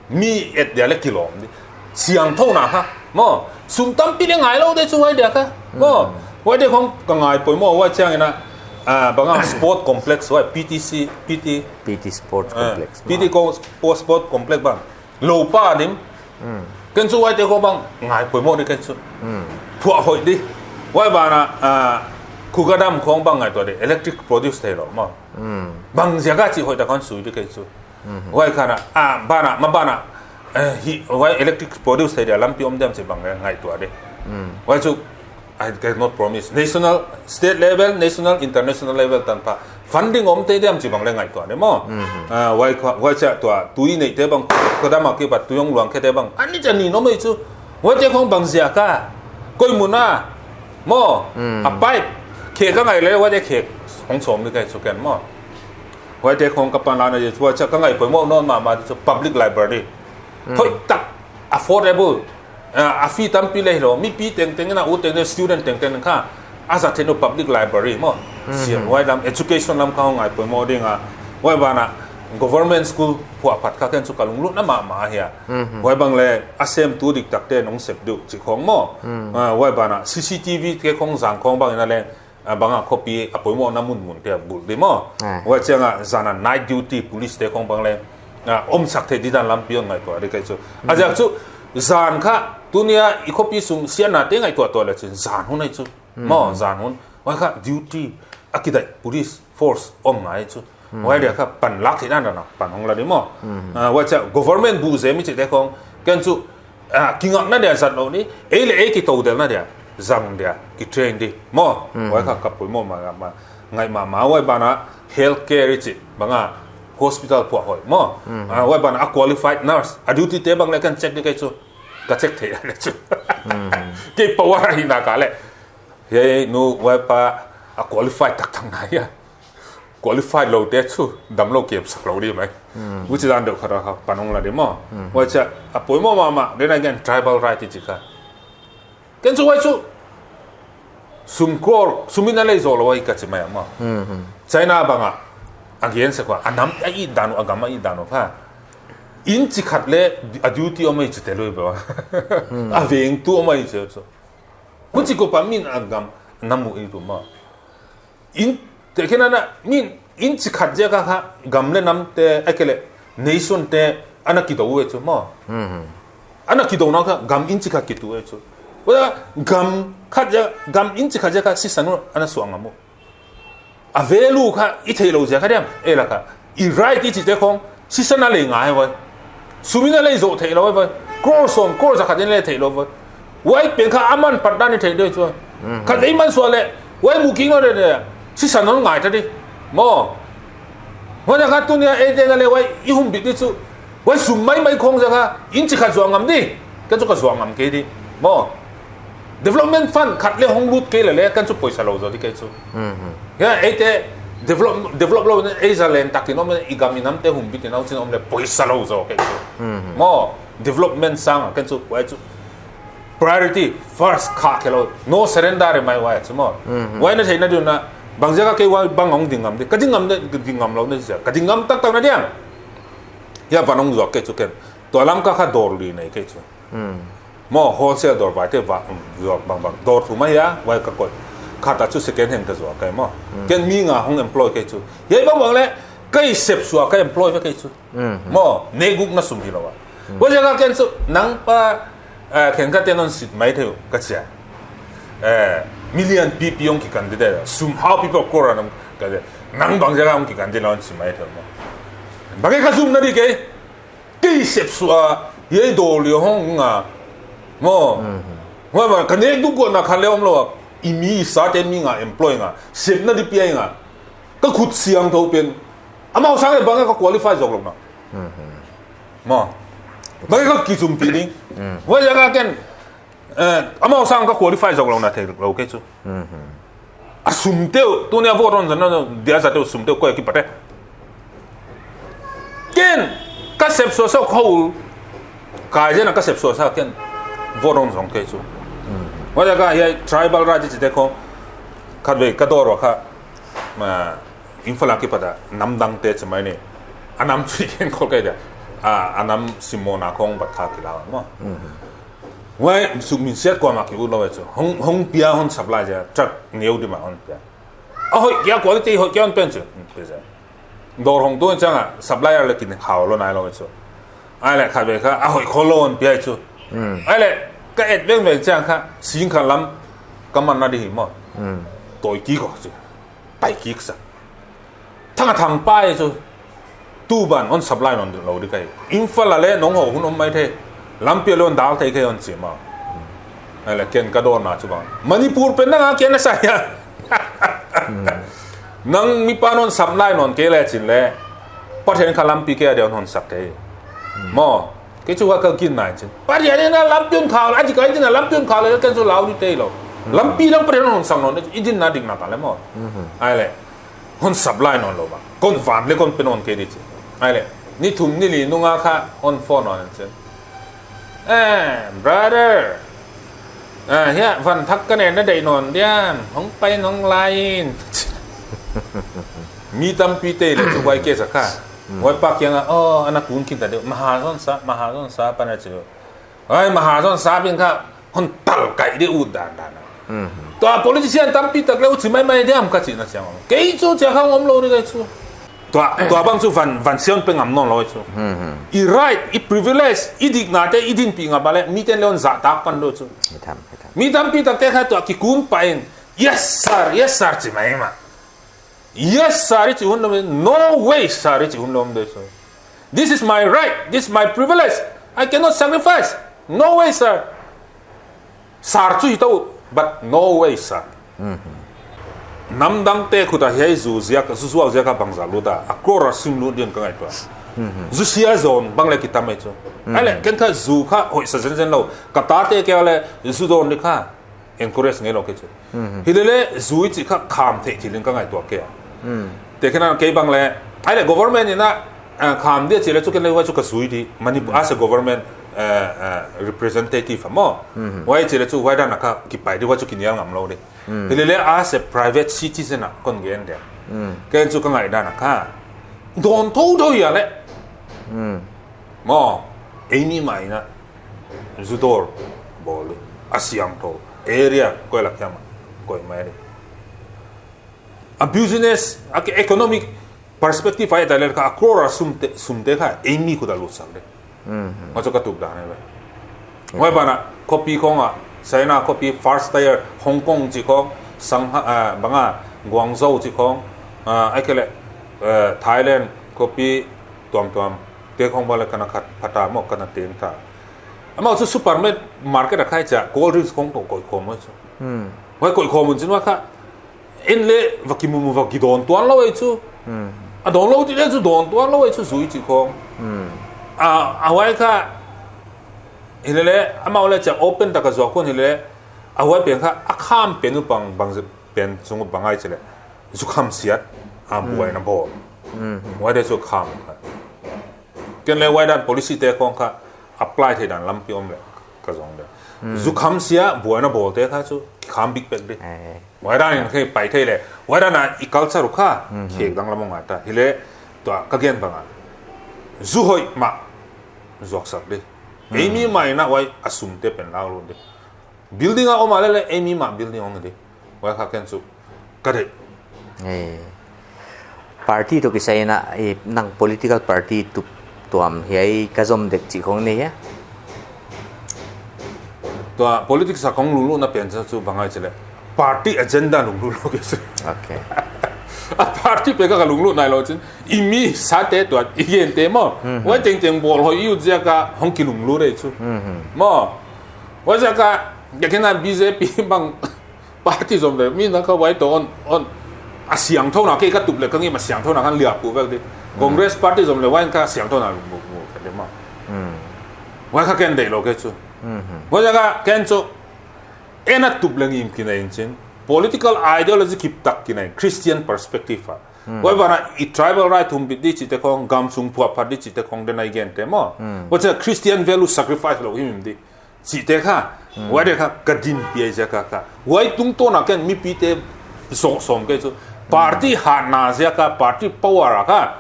Mi et dia le kilawm di. Siangthouna kha. Maw, sum tampi le ngai lou di chu huai dia kha. Maw, huai dia khong ka ngai poimoh huai chiang in a, Ah, bang a sport complex huai, P T C, P T, P T Sports ah, Complex. P T ko-, sport, sport complex bang. Lou pa dim. Hmm. Ken chu huaite khong bang ngai poimoh di ken chu. Hmm. Phuah hoih di. Huai ban ah, ah, Khuga Dam khong bang ngaihtuah di. Electric produce theilou maw. Hmm. Bang ziak a chih hoihtak a hon sui di ken chu. Mhm. Huai kha na, ah, ban ah, ma ban ah, eh, hi, huai electric produce thei dia lampi om diam chih bang le ngaihtuah di. Mm. Huai chu, I cannot promise. National, state level, national, international level tan pha. Funding om thei diam chih bang le ngaihtuah di maw. Mhm. Ah, huai kha, huai chia tua, tui neite bang, Khuga Dam a kipat tui hong luang khe te bang. Ani cha ni no mai chu. Huaite khong bang ziak a. Koi mun a. Maw. Mm. A pipe. Khe ka ngai le, huaite khe. Hong sawm di ken chu ken maw. Huaite khong ka panlakna di chu, huai chia ka ngai poimoh nawn mahmah di chu public library. Mm. Hoihtak, affordable, ah, a fee tampi le hilou, mipi tengteng in a, u tengteng, student tengteng kha, a zat theih nung public library maw. Mm. Siam, huai lam, education lam kha hong ngai poimoh ding a, huai ban ah government school phuahphat kha ken chu ka lunglutna mahmah ahi a. Mm. Huai bang le, a semtu diktak te nong sep di uh chih khong maw. Mm. Ah, huai ban ah C C T V te khong zang khong bang in a le, ah, bang a khopi a poimohna munmun te a bulh di maw. Ah. Huai chiang a zan a night duty police te khong bang le, ah, omsak thei di dan lampi hon ngaihtuah di ken chu. Mm. A ziak chu zan kha tuni a i khopi sung siatna te ngaihtuah tuah le chin zan hun ahi chu. Mm. Maw, zan hun. Huai kha duty a kidaih police force om ngai chu. Mm. Huai dia kha panlak theihna dan a pan hong la di maw. Mm. Ah, huai chia government buh zem i chih te khong ken chu, ah, kingakna dia zat lou ni, ei le ei kitoudelhna dia, zang dia, kitrain di maw. Mm. Huai kha ka poimoh mahmah, ngai mahmah, huai ban ah health care i chih, bang a hospital phuah hoih maw. Mm. Ah, huai ban ah qualified nurse, a duty te bang le ken check di ken chu, ka check thei le chu. Mm. Kei power ahihna ka le. Hiai nu huai pa a qualified taktak na hia. Qualified lou te chu damlou kemsak lou di mai. Hmm. Huchi dan deuh khat a kha pan hong la di maw. Hmm. Huai chia a poimoh mahmah, then again tribal right i chih kha. Ken chu huai chu sum crore, sum in a lei zoh lou ahi ka chi mai a maw. Hmm, hmm. China bang a, a gen se khua, a nam a it dan uh, a gam a it dan uh kha. Inch khat le a duty om ahi chi te lui ba. Hmm. A vengtu om ahi chi chu. Huchi ko pa min a gam na mu i tu maw. In, te khen ana, min inch khat ziak a kha gam le nam te, ahihkeileh nation te ana kidou e chu maw. Mhm. Ana kidou na kha gam inch khat kitu e chu. Huai a gam khat ziak, gam inch khat ziak a kha sisan uh ana suak ngam uh. A value kha i theih lou ziak a diam, ei la kha. I right i chih te khong, sisan a lei ngai vai. Sum in a lei zoh theih lou vai. Crore sawm, crore zakhat in lei theih lou vai. Huai pen kha aman pat dan i theih di chu. Mhm. Khat ei man suah le, huai mu kik lou di di. Sisan hon ngai ta di. Maw. Huai a kha tuni a ei te na le huai i humbit di chu. Huai sum maimai khong ziak a, inch khat zuak ngam di. Ken chu ka zuak ngam kei di. Maw. Development fund khat le hong lut kei le le, ken chu poisa lou zaw di ken chu. Mhm. Ya, eite develop, develop lou ne, ei zalen tak in om le, i gam i nam te humbit in a huchi in om le poisa lou zaw ken chu. Mhm. Maw, development sang a ken chu, huai chu. Priority first kha khe lou. No surrender e mai huai chu maw. Mhm. Huai na theihna di uh na, bang ziak a kei huai bang hong ding ngam di. Ka ding ngam di, ding ngam lou na ziak. Ka ding ngam taktak na diam. Ya van hong zuak ken chu ken. Tua lam ka kha dawr li nei ken chu. Hmm. Maw, wholesale dawr vai te va, um, zuak bangbang. Dawr thum ahi a, huai ka koih. Khat a chu second hand ka zuak kei maw. Hmm. Ken mi nga hong employ kei chu. Hiai bangbang le, kei sep suah ka employ ve kei chu. Hmm. Maw, nek guk na sum hilou a. Hmm. Huai ziak a ken chu, nang pa, eh, khenkhat te'n hon sit mai thei uh, ka chi a. Eh, million pipi hong kikan di di. Sum hau pipi crore a nam ka di. Nang bang ziak a hong kikan di lou hon sit mai thei uh maw. Bang e ka zum na di kei. Kei sep suah, hiai dawr li hong nga. Maw. Mhm. Huai ban, ka nek duk guan na khan le om lou a. I mi i sa te mi nga employ nga. Sepna di pia nga. Ka khut siangthou pen. Amau sang le bang ka qualify zawk lou na. Mhm. Maw. Bang ka kizumpi ding. Mhm. Huai ziak a ken. Eh, amau sang ka qualify zawk lou na theih lou kei chu. Mhm. A sum te uh, tuni a vote hon zat na, dia zat te uh sum te uh koi a kipat e. Ken, ka sep suah sa khou. Ka zen a ka sep suah sa ken. Vote hon zong kei chu. Mhm. Huai ziak a hiai tribal right i chih te khong. Khatvei ka dawr ua kha. Ma, Imphal a kipat a, nam dang te chi mai ni. A nam chu i gen khol kei dia. A, a nam simmawhna khong bat kha kila maw. Mhm. Huai suk min siat kuamah ki ut lou e chu. Hong, hong pia hon supply zia, truck neu di mah hon pia. A hoih kia, quality hoih kia hon pen chu. Dawr hong tu chiang a supplier leh kikhau lou nai lou chu. Ahihleh khatvei kha a hoih khol lou hon pia chu. Ahihleh ka et vengveng chiang kha sing kha lam ka man na di hi maw. Tawi kik chu. Pai kik sa. Thang a thang pai chu. Tu ban hon supply nawn lou di ka hi. Imphal a leh nong hou hun om maithei. Lampi a leh hon dal thei ka hi hon chi maw. Ahihleh ken ka dawnna chu bang, Manipur pen na nga ken a sa hia. Nang mi pan hon supply nawn kei leh chin leh, Pathian kha lampi kei a dia hon sak thei. Maw. Kei chu ka ginna chin, Pathian in a lampi hon khau, a dik a i din a lampi hon khau leh ken chu lau di thei lou. Lampi nang Pathian hon sak nawn, i dinna dikna ta leh maw. Ahihleh hon supply nawn lou bang, kon van leh kon pe nawn kei di chi. Ahihleh ni thum ni li nung a kha hon phone nawn chin. Eh, brother. Ah, hia, van thak ka nen na deih nawn diam, hong pai in hong lai in. Mi tampi te leh chu huai case a kha. Huai pa kiang a, oh, ana kun khin ta di, Mahajon sa, Mahajon sa, pa na chu. Ai, Mahajon sa bin kha, hon tal kai di ut dan dan. Tua politician tampi tak leh u chi maimai diam ka chihna chiang. Kei chu chia kha om lou di kei chu. Tua, tua bang chu van, van sia hon pe ngam nawn lou chu. I right, i privilege, i dikna te, i dinpih ngam a leh, mi ten leh hon zahtak pan di chu. Hi tham, hi tham. Mi tampi tak te kha tua kikun pah in, yes sir, yes sir chi maimah. Yes sir i chi hun lou, no way sir i chi hun lou di chu. This is my right, this is my privilege. I cannot sacrifice. No way sir. Sir chu hi tou, but no way sir. Namdang te khut a hiai zu ziak, zu zuau ziak a bangzah lut a, a crore a sum lut din ka ngaihtuah. Zu sia zon bang leh kitam mai chu. Ahihleh ken kha zu kha hoih sa zenzen lou. Ka tate kia leh zu zon di kha encourage ngei lou kei chu. Hilele zu i chih kha kham theih thil in ka ngaihtuah kei a. Tekhin a kei bang leh, ahihleh government in a, eh, kham dia chih leh chu ken leh huai chu ka zui di. Manipur as a government, eh, eh, representative a maw. Huai chih leh chu huai dan a kha kipai di, huai chu kinial ngam lou di. Hilele as a private citizen a kon gen dia. Ken chu ka ngaihdan a kha dawn thouthou hia leh. Maw, ei mi mah in a zu dawr bawl di. A siangthou area koi lak hiam a koi mai di. A business, a ke economic perspective a i et leh kha a crore a sum te, sum te kha ei mi khut a lut sak di. Huai chu ka tup dan ahi ve. Huai ban a khopi khong a, China khopi first tier, Hong Kong chih khong, Shanghai, ah, bang a, Guangzhou chih khong, ah, ahihkeileh, eh, Thailand khopi tuamtuam te khong bang leh ka na khat pha ta maw, ka na teng ta. Amau chu supermarket a khai chia cold drinks khong toh koih khawm uh chu. Huai koih khawm un chin huai kha en leh va kimumu va kidawn tuan lou ei chu. A dawn lou di leh chu dawn tuan lou ei chu zu i chih khong. A, a huai kha, hilele amau leh chia open tak a zuak khong hilele, a huai pen kha a kham pen uh bang, bang pen sung uh bang ahi chi leh, zukham siat a buaina bawl. Huai di chu kham kha. Ken leh huai dan policy te khong kha apply thei dan lampi om leh ka zong di. Zukham sia buaina bawl te kha chu kham bik pek di. Huai dan in kha pai thei leh, huai dan a i culture uh kha khek dang lam ong a ta. Hileh tua ka gen bang a, zu hoih mah zuak sak di. Ei mi mah in a huai a sum te pen lak lut di. Building a om a leh leh ei mi mah building ong di. Huai kha ken chu ka deih. Eh, party toh kisai in a, eh, nang political party tup tuam hiai ka zom dek chih khong nei hia? Tua politics a kong lunglut na pen chu bang ahi chi leh, party agenda lunglut lou kei chu. Okay. A party pen kha ka lunglut nai lou chin, i mi sa te tua i gen te maw. Huai tengteng bawl hoih i ut ziak a hong kilunglut ei chu. Maw. Huai ziak a, ka khen a B J P bang party zom leh, mi na kha huai toh hon, hon, a siangthou na, kei ka tup leh ka ngim a siangthou na khan liap uh vek di. Congress party zom leh huai kha siangthou na lunglut, lunglut kha di maw. Huai kha ken deih lou kei chu. Huai ziak a ken chu, en a tup leh ngim kinei in chin. Political ideology kip tak kinei, Christian perspective a. Huai ban a i tribal right humbit di chih te khong, gamsung phuapphat di chih te khong den a i gen te maw. Huai ziak a Christian value sacrifice lou himhim di. Chih te kha, huai di kha ka dinpih ziak a kha. Huai tungtawn a ken mipi te zoh sawm kei chu. Party hatna ziak a, party power a kha,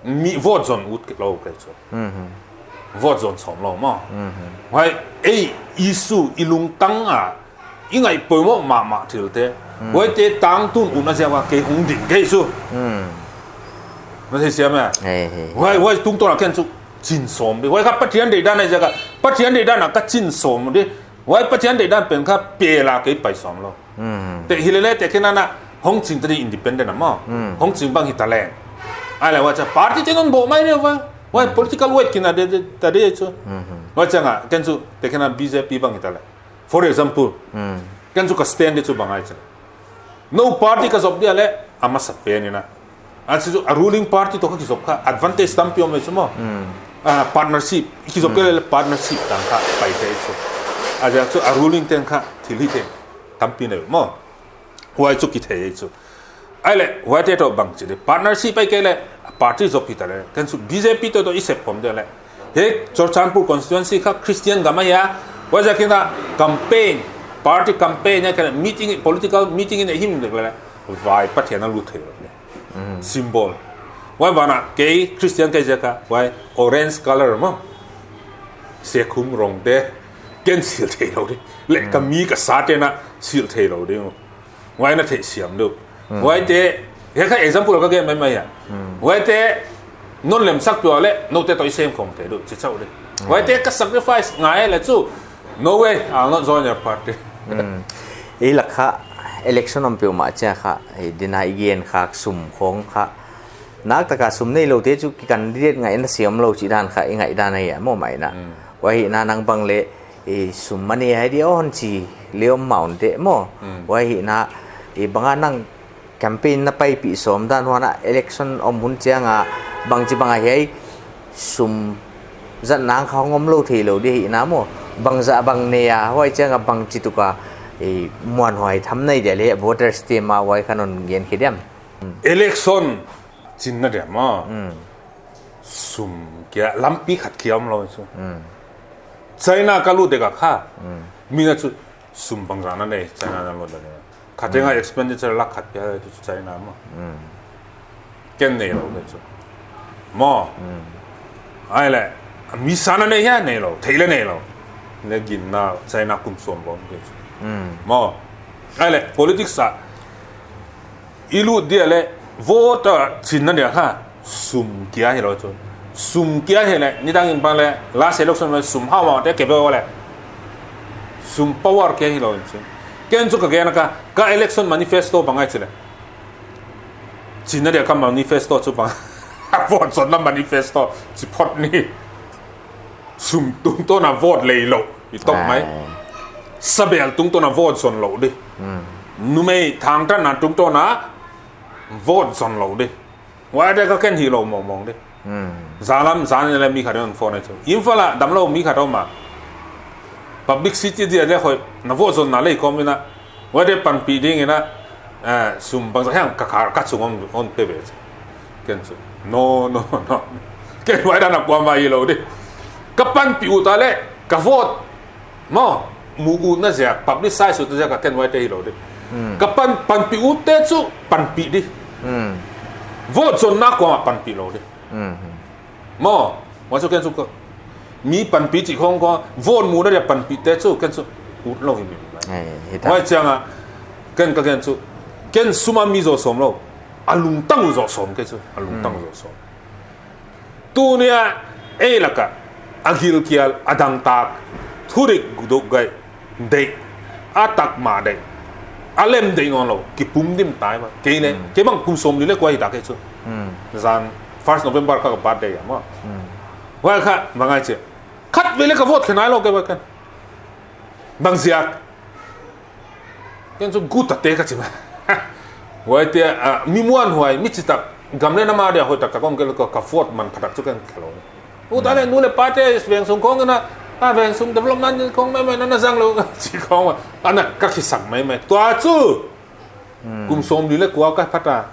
mi vote zon ut lou kei chu. Vote zon sawm lou maw. Huai, ei issue i lungtang a, i ngaih poimoh mahmah thil te. Huaite tangtun utna ziak a kei hong ding kei chu. Na thei siam e. Huai, huai tungtawn a ken chu chin sawm di. Huai kha Pathian deihdan ahi ziak a. Pathian deihdan a ka chin sawm di. Huai Pathian deihdan pen kha pel a kei pai sawm lou. Te hilele te kena na hong ching ta di independent a maw. Hong ching bang hita leh. Ahihleh huai cha party te non bo mai le huai. Huai political weight kina de, de, ta de chu. Huai chang a, ken chu te kena B J P bang hita leh. For example, ken chu ka stand di chu bang ahi chu. No party ka zop dia leh, a masapen in a. A chu a ruling party toh ka kizop kha, advantage tampi om e chu maw. A partnership, kizop kei leh partnership tang kha pai thei chu. A ziak chu a ruling ten kha thil hithei tampi nei maw. Huai chu kithei chu. Ahihleh, huaite toh bangchi di. Partnership pai kei leh, party zop hita leh. Ken chu B J P toh toh i sep khawm dia leh. Hiai Churachandpur constituency kha Christian gam ahi a. Huai ziak in a campaign, party campaign a kei leh meeting, political meeting in a him dek leh. Vai Pathian a lut thei lou. Symbol. Huai ban a kei Christian kei ziak a, huai orange color maw. Sekhum rong te. Ken sil thei lou di. Leh ka mi ka sa te na sil thei lou di. Huai na theihsiam di. Huaite, hiai kha example ka gen maimai a. Huaite, non lemsak peuh leh, noute toh i sem khawm thei di, chi chauh di. Huaite ka sacrifice ngai leh chu, no way, I'll not join your party. Ei lak kha, election om peuhmah chia kha, ei dina i gen kha, sum khong kha. Naktak a sum neiloute chu ki candidate ngaihna siam lou chih dan kha, i ngaihdan ahi a, maw mai na. Huai hi na nang bang leh, i sum mani hai di hon chi leh om maun te maw. Huai hi na, i bang a nang campaign na paipih sawm dan huan a election om hun chiang a bangchi bang a hiai sum zat nang kha hong om lou thei lou di hi na maw. Bangzah bang nei a, huai chiang a bangchi tuk a, i muanhuai tham nei dia leh voters te ma huai kha non gen khe diam. Election chinna dia maw. Sum kia lampi khat kia om lou chu. China ka lut dek a kha. Mi na chu sum bangzah na nei, China na lut dek a. Khat teng a expenditure lak khat pia chu China maw. Ken nei lou kei chu. Maw. Ahihleh, mi sa na nei hia nei lou, thei leh nei lou. Leh ginna China kum sawm bawm kei chu. Maw. Ahihleh, politics a, i lut dia leh, vote a chinna dia kha, sum kia hilou chu. Sum kia hileh, nidang in bang leh, last election leh sum hau mau te kei ve leh. Sum power kia hilou in chu. Ken chu ka gen kha, ka election manifesto bang ahi chi leh. Chinna dia ka manifesto chu bang. Vote zonna manifesto, chi phot ni. Sum tungtawn a vote lei lou, i top mai. Sabel tungtawn a vote zon lou di. Numei thangtatna tungtawn a vote zon lou di. Huaite ka ken hilou mawngmawng di. Zalam, zan leh mi khat in phone chu. Imphal a damlou mi khat om a. Publicity dia leh hoih, na vote zonna lei kawm in a. Huaite panpih ding in a, eh, sum bangzah hiam ka kar ka chung hon, hon pe ve chu. Ken chu. No, no, no. Ken huai dan a kuamah hilou di. Ka panpih ut a leh, ka vote. Maw, mu utna ziak, publicize utna ziak a ken huaite hilou di. Ka pan, panpih utte chu, panpih di. Vote zonna kuamah panpih lou di. Maw, huai chu ken chu ka, mi panpih chih khong ka, vote muna dia panpih te chu, ken chu, ut lou hi mi. Huai chiang a, ken ka ken chu, ken sum a mi zou sawm lou, a lungtang uh zou sawm kei chu, a lungtang zou sawm. Tuni a, ei lak a, a gilkial, a dangtak, thudik guduk gai, deih, a tak mah deih, a lem deih nawn lou, kipum dim tai mah. Kei leh, kei bang kum sawmli leh kua hita kei chu. Zan first November ka ka birthday a maw. Huai kha, bang ahi chi. Khatvei leh ka vote khe nailou kei bang ken. Bang ziak. Ken chu guta te ka chi mah. Huaite, ah, mi muanhuai, mi chitak. Gam leh nam a dia hoih taktak om kei leh ka, ka vote man phatak chu ken khe lou. U ta leh nu leh pa te veng sung khong na, a veng sung development khong maimai na na zang lou, chi khong a, ana ka kisak maimai. Tua chu, kum sawmli leh kua ka phat a,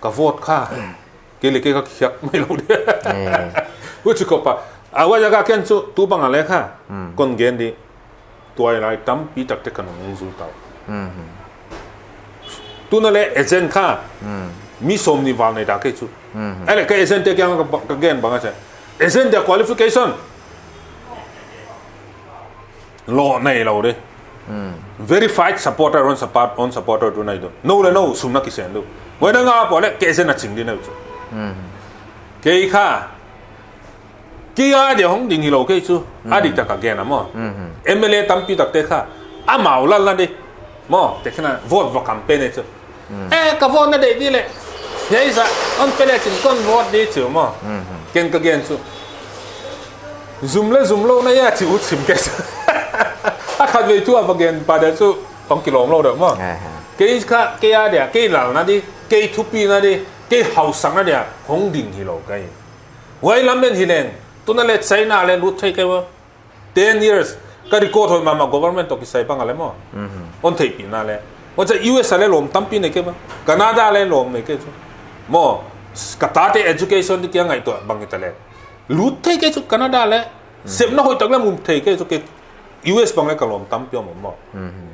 ka vote kha. Kei leh kei ka khiak mai lou di. Huchi khop a. A huai ziak a ken chu, tu bang a leh kha. Kon gen di. Tuailai tampi takte ka nung zul tau. Tuna leh agent kha. Mi sawmnih val nei ta kei chu. Ahihleh ka agent te kiang ka, ka gen bang a chi. Agent dia qualification. Law nei lou di. verified supporter, on support, on supporter tu nai do. No le no, sum na kisen do. Wena nga po le, kese na ching di na chu. Kei kha, kei a dia hong ding hilou kei chu. A dik tak a gen a maw. M L A tampi tak te kha, amau lal na di. Maw, te kina vote va campaign e chu. Eh, ka vote na deih di le. Hei sa, on pe le chin kon vote di chu maw. Ken ka gen chu. Zum le zum lou na ya chi ut sim kei chu. A khat vei tu a va gen pa de chu, hong kilawm lou de maw. Kei kha, kei a dia, kei lal na di, kei thupi na di, kei hausak na dia, hong ding hilou kei. Huai lam en hi leng, tuna le China le lut thei kei maw. Ten years, ka record hoih mahmah government toh kisai bang a le maw. On theihpih na le. Huchia U S a le lawm tampi nei kei maw. Canada le lawm nei kei chu. Maw, ka tate education di kia ngaihtuah bang i ta le. Lut thei kei chu Canada le. Sepna hoih tak le mu thei kei chu kei U S bang le ka lawm tampi om maw.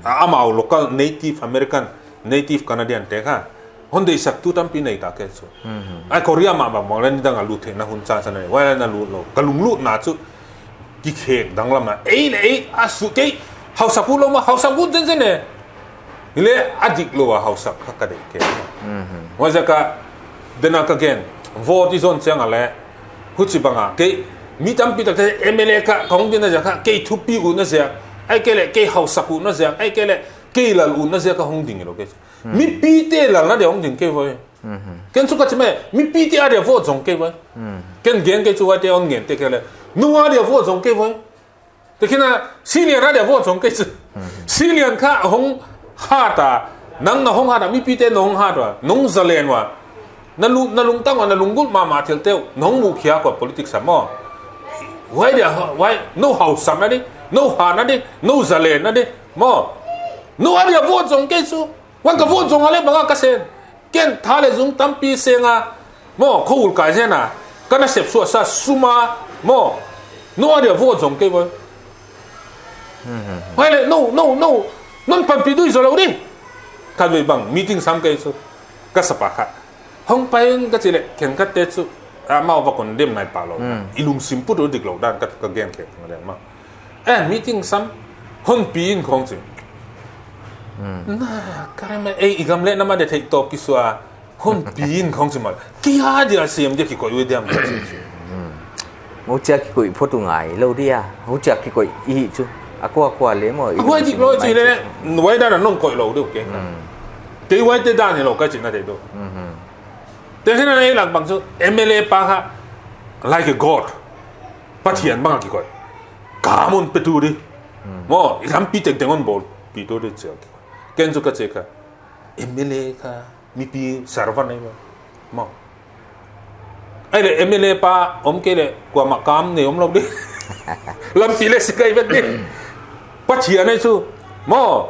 A, amau local Native American, Native Canadian te kha. Hon deihsak tu tampi nei ta kei chu. Ai Korea mah bang bang le nidang a lut theihna hun chance nei. Huai le na lut lou. Ka lunglutna chu. Kikhek danglam a. Ei le ei, a su kei. Hausak ut lou maw, hausak ut zenzen e. Hi le a dik lou a hausak kha ka deih kei. Huaiziak a, dena ka gen. Vote i zon chiang a le. Huchibang a. Kei, mi tampi tak te M L A kha, ka hong din na ziak kha. Kei thupi ut na ziak. Ai kei le, kei hausak ut na ziak. Ai kei le, kei lal ut na ziak ka hong ding lou kei. Mipite lal na dia hong ding kei voi. Ken chu ka chi mai, mipite a dia vote zong kei voi. Ken gen kei chu huaite hon gen te kei le. Nung a dia vote zong kei voi. Te kina, senior a dia vote zong kei chu. Senior kha hong hat a, nang na hong hat a, mipite na hong hat ua, nong zalen ua. Na lu-, na lungtang ua, na lunggulh mahmah thil teu, nong mukhia kua politics a maw. Huai dia, huai, no hausak na di, no hat na di, no zalen na di, maw. No a dia vote zong kei chu. Huan ka vote zong a le bang a ka sen. Ken tha le zung tampi seng a. Maw, kho ul kai zen a. Ka na sep suah sa sum a. Maw. No a dia vote zong kei voi. Huai le, no, no, no. Non panpih di zaw lou di. Khatvei bang, meeting sam kei chu. Ka sapa kha. Hong pai un ka chi le, khenkhat te chu. Amau va condemn nai pah lou. I lungsim put uh dik lou dan ka, ka gen khe. Nga den maw. Eh, meeting sam, hon pi in khong chi. Na, ka rem e, ei, i gam le na ma de thei top ki sua, hon pi in khong chi mal. Kei a dia sem dia kikoih ua diam ka chi. Huchia kikoih phot uh ngai lou dia. Huchia kikoih i hi chu. A kua kua le maw, i huai dik lou chi le, huai dan a non koih lou di uh kei. Kei huaite dan hilou ka chi na thei di uh. Te hi na ei lak bang chu, M L A pa kha, like a god. Pathian bang a kikoih. Ka mun pe tu di. Maw, i lampi tengteng hon bawlpih tu di chia kikoih. Ken chu ka chi kha. M L A kha, mipi servant nei maw. Maw. Ai le M L A pa om kei le, kuamah kam nei om lou di. Lampi le si kai vet di. Pathian nei chu. Maw.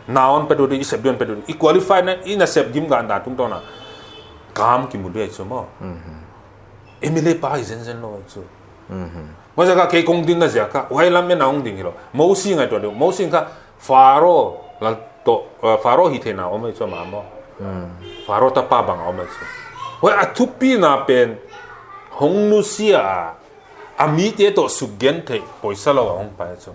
Na hon pe tu di, i sep di hon pe tu di. I qualify na, i na sep gim gan dan tungtawn a. Kam kimu di chu maw. M L A pa hi zenzen lou chu. Huaiziak a kei kong din na ziak kha, huai lam en a hong ding hilou. Mosi ngaihtuah di uh. Mosi kha Pharaoh lal toh, eh, Pharaoh hitheihna om ei chu mah maw. Pharaoh tapa bang a om ei chu. Huai a thupina pen hong nusia a, a mite toh sukgentheih poisa lou a hong pai chu.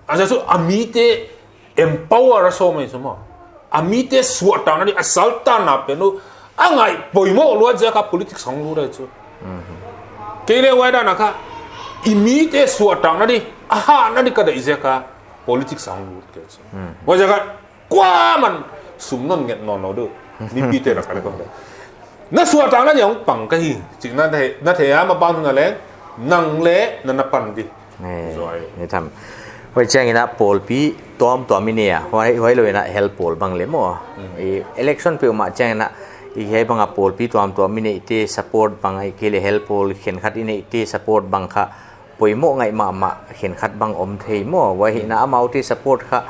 A ziak chu a mite empower a sawm ei chu maw. A mite suahtakna di a saltanna pen uh. A ngaih poimoh luat ziak a politics hong lut ei chu. Kei le huai dan a kha. I mite suahtakna di. A hatna di ka deih ziak a politics hong lut kei chu. Huaiziak a kuaman sum non nget nawn lou di uh. Mipite na ka le kong de. Na suahtakna di hong pang ka hi. Chih na thei, na thei a ma bang na le. Nang le na na pan di. Zoi. Ni tham. Huai chiang in a pawlpi tuamtuam i nei a. Huai, huai lou in a hell pawl bang le maw. I election peuhmah chiang in a i hiai bang a pawlpi tuamtuam i neihte support bang ahihkeileh hell pawl khenkhat i neihte support bang kha poimoh ngaih mahmah khenkhat bang om thei maw. Huai hi in a amaute support kha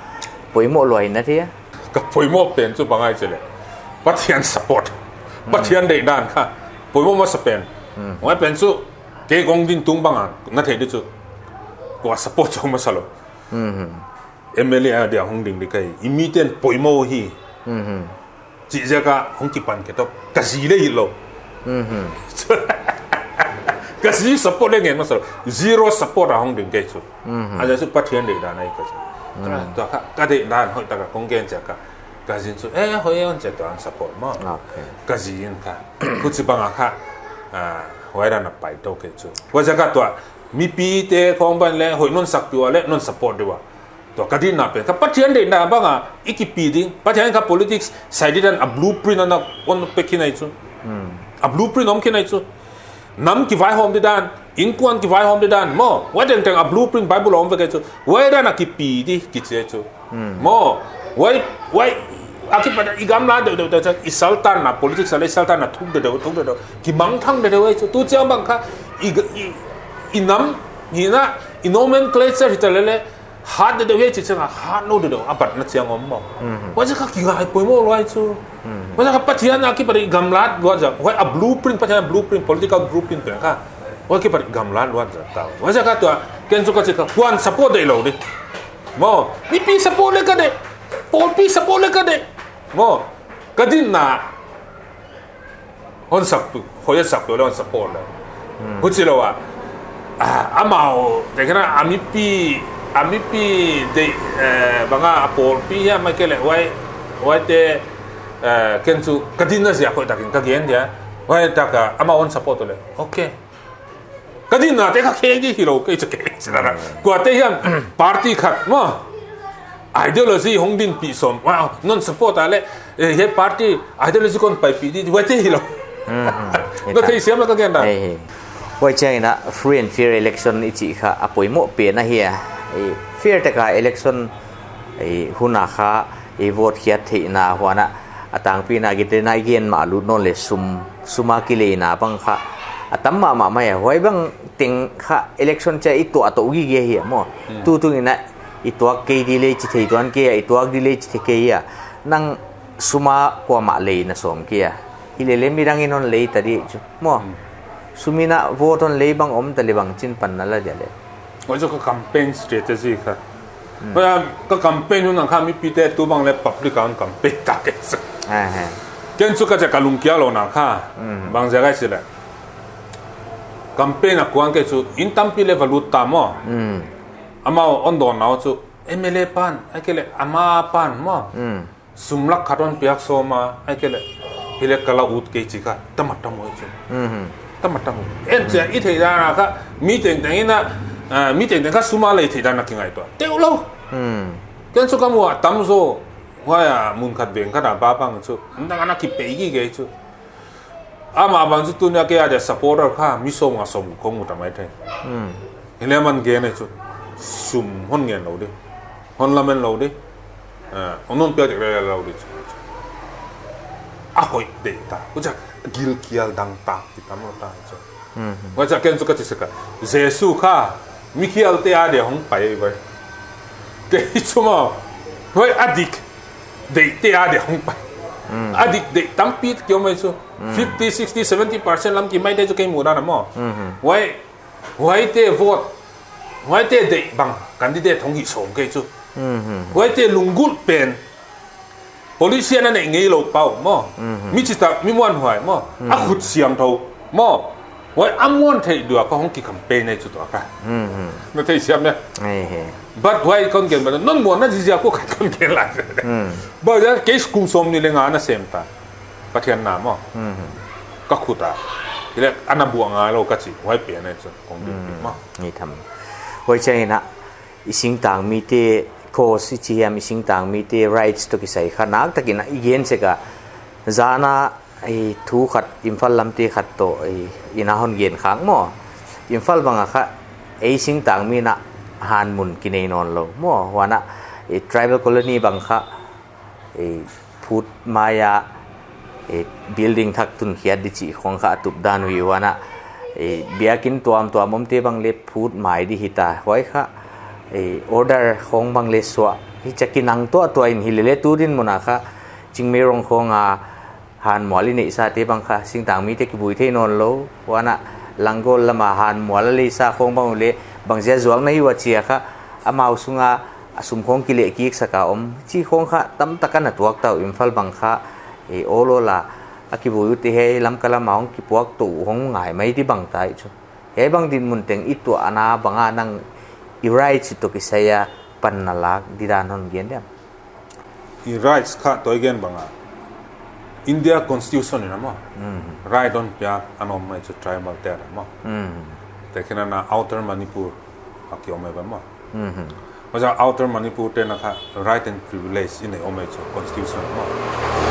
poimoh lua hi na thei a. Ka poimoh pen chu bang ahia chih leh. Pathian support. Pathian deihdan kha poimoh masa pen. Huai pen chu kei kong din tung bang a na thei di chu. Kua support chauh masa lou. M L A a dia hong ding di ka hi. I miten poimoh hi. Chih ziak a hong kipan kei toh. Ka zi le hilou. Ka zi support le ngen masa lou. Zero support a hong ding kei chu. A ziak chu Pathian deihdan ahi ka chu. Tua kha ka deihdan hoih taka kong gen chiang kha, ka zi'n chu, eh, hoih e, hon chia, tua hon support maw. Okay. Ka zi'n kha, huchibang a kha, ah, huai dan a pai tou kei chu. Huaiziak a tua mipite khong bang leh hoih non sak peuh leh non support di ua. Tua ka dinna pen kha Pathian deihna bang a i kipi ding. Pathian kha politics sai didan a blueprint ana hon pe khin ahi chu. Hmm. A blueprint om khin ahi chu. Nam kivaihawm didan, innkuan kivaihawm didan maw, huai tengteng a blueprint Bible a om vek ahi chu. Huai dan a kipi di kichi ahi chu. Hmm. Maw, huai, huai, akipan i gamlat deuhdeuh, deuhdeuh, i saltanna, politics a leh i saltanna thuk deuhdeuh, thuk deuhdeuh, kimangthang deuhdeuh ahi chu. Tu chiang bang kha, i, i, i nam, hihna, i nomenclature hita leh leh, hat deuhdeuh hi chih chiang a, hat lou deuhdeuh a batna chiang om maw. Mhm. Huaiziak a kha kingai poimoh lua ahi chu. Mhm. Huaiziak a kha Pathian akipan i gamlat luat ziak, huai a blueprint, Pathian a blueprint, political blueprint pen kha, huai akipan i gamlat luat ziak ta. Huaiziak a kha tua, ken chu ka chi kha, kuan support deih lou di. Maw, mipi support leh ka deih, pawlpi support leh ka deih. Maw, ka dinna, hon sak peuh, hoih a sak peuh leh hon support leh. Hmm. Huchilou a, ah, amau, te kena, a mipi, a mipi deih, eh, bang a, a pawlpi hiam ahihkeileh, huai, huaite, eh, ken chu ka dinna ziak hoih takin ka gen dia. Huai tak a, amau hon support leh. Okay. Ka dinna te kha khe di hilou, kei chu kei, sila na. Hmm. Kuate hiam, party khat, maw. Ideology hong dinpih sawm, wow, non support a leh, eh, hiai party ideology kon paipih di, huaite hilou. Hmm, hmm. Na theisiam la ka gendan. Hei, hei. Huai chiang in a free and fair election i chih kha a poimoh pen ahi a. Eh, fair taka election, eh, hun a kha, eh, vote khiat theihna, huan a, a tangpi in a gite na i gen mah lut nawn leh sum, sum a kileina bang kha a tam mahmah mai a. Huai bang teng kha election chiang i tuak tou gige hi a maw. Hmm. Tutung in a i tuak kei di leh chi thei tuan kei a, i tuak di leh chi thei kei a. Nang sum a kuamah lei na sawm kei a. Hilele midang in hon lei ta di chu maw. Hmm. Sum in a vote hon lei bang om ta leh bangchin pan na la dia leh. Huai chu ka campaign strategy kha. Hmm. Huai a ka campaign hun a kha mipite tu bang leh public a hon campaign ta kei sa. Ah, ha. Ken chu ka chia ka lungkia lou na kha. Hmm. Bang ziak ahia chih leh, campaign a kuan kei chu inn tampi leh va lut ta maw. Hmm. Amau hon dawnna uh chu M L A pan, ahihkeileh ama pan maw. Hmm. Sum lakh khat hon piak sawm a, ahihkeileh, hileh ka la ut kei chih kha, tam a tam uh chu. Mhm. Tam a tam uh. En chia, i theihdan a kha, mi tengteng in a, ah, mi tengteng kha sum a lei theihdan a kingaihtuah. Teuh lou. Hmm. Ken chu ka mu a tam zaw, huai a mun khat veng khat a ba bang chu, nang ana kipei gige chu. Amah bang chu tuni a kei a dia supporter kha, mi sawmnga sawmguk khong mu ta mai thei. Hmm. Hileh aman gen ahi chu, sum hon ngen lou di. Hon lamen lou di. Eh, hon hon piak dek leh lou di chu. A hoih deih ta. Huchia gilkial dangtak ki tam lou ta chu. Hmm. Huchia ken chu ka chi sek a. Jesu kha, mikhialte a dia hong pai vai. Kei chu maw, huai a dik deihte a dia hong pai. Hmm. A dik deih tampi ki om mai chu. Hmm. Fifty, sixty, seventy percent lam ki mai te chu kei muhdan a maw. Hmm. Huai, huaite vote, huaite deih bang candidate hong hih sawm kei chu. Hmm. Huaite lunggulh pen, politician a neih ngeilou pa uh maw. Hmm. Mi chitak, mi muanhuai maw. Hmm. A khut siangthou maw. Huai a muan theih dia kha hong ki campaign ahi chu tua kha. Hmm. Na theisiam ne? Hei, hei. But huai kon gen bang, non muanna ziazia kua khat kon gen lai. Hmm. But ya case kum sawmnih leh nga na sem ta. Pathian na maw. Hmm. Ka khut a. Hileh ana buak ngai lou ka chi, huai pen ahi chu kong gen Hmm. maw. Ni tham. Huai chiang in a, i singtangmite cause i chi hiam, i singtangmite rights toh kisai kha naktak in a i gen sek a. Zan a, i thu khat, Imphal lamte khat toh, i, i na hon gen khak maw. Imphal bang a kha, ei singtangmi in a hanmun kinei nawn lou maw. Huan a, i tribal colony bang kha, i phut mai a, i building thak tun khiat di chih khong kha a tup dan uh hi. Huan a, i biakin tuamtuam omte bang leh phut mai di hita. Huai kha, i order khong bang leh suah. Hichia kinang tuahtuah in hilele tu dinmun a kha, Chingmeirong khong a, hanmual i neihsate bang kha, singtangmite kivui thei nawn lou. Huan a, Langgol lam a hanmual a leisa khong bang uh leh, bangzia zuakna hi ua chi a kha, amau sung a, a sum khong kileh kik sak a om. Chih khong kha, tamtak ana tuak ta uh Imphal bang kha, e, awl awl a, a kivui ute hiai Lamka lam a hong kipuak tou uh hong ngai mai di bang ta hi chu. Hiai bang dinmun teng i tuahna bang a nang i rights toh kisai a, panna lak di dan hon gen diam? I rights kha toh i gen bang a, India Constitution in a maw, right hon piak a om mai chu tribal te a maw. Tekhin a na Outer Manipur a ki om mai ba maw. Huai a Outer Manipur te'n a kha right and privilege i nei om mai chu Constitution maw.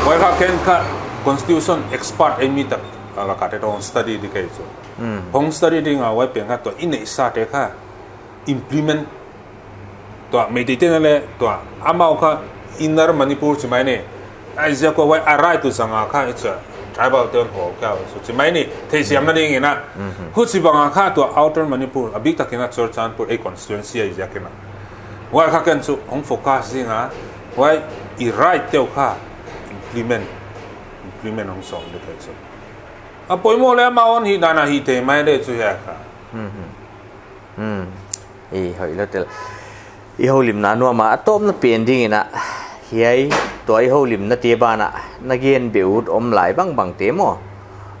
Huai kha ken kha Constitution expert ei mi tak a la kha te toh hong study di kei chu. Hong study ding a huai pen kha toh i neihsa te kha implement tuah Meitei te'n a leh tuah amau kha Inner Manipur chi mai ni. Huaiziak a huai a right uh zang a kha i chi a tribal te'n hon hou kha uh chu chi mai ni. Theisiamna ding in a. Huchi bang a kha tuah Outer Manipur, a bik tak in a Churachandpur ei constituency ahi ziak in a. Huai kha ken chu hong focus ding a, huai i right te uh kha implement, implement hong sawm di kei chu. A poimoh leh amau hon hih dan a hih thei mai di chu hiai kha. I hoihlou tel. I houlimna nuam a, a tawpna pen ding in a, hiai tuah i houlimna te ban a na gen beh ut om lai bangbang te maw.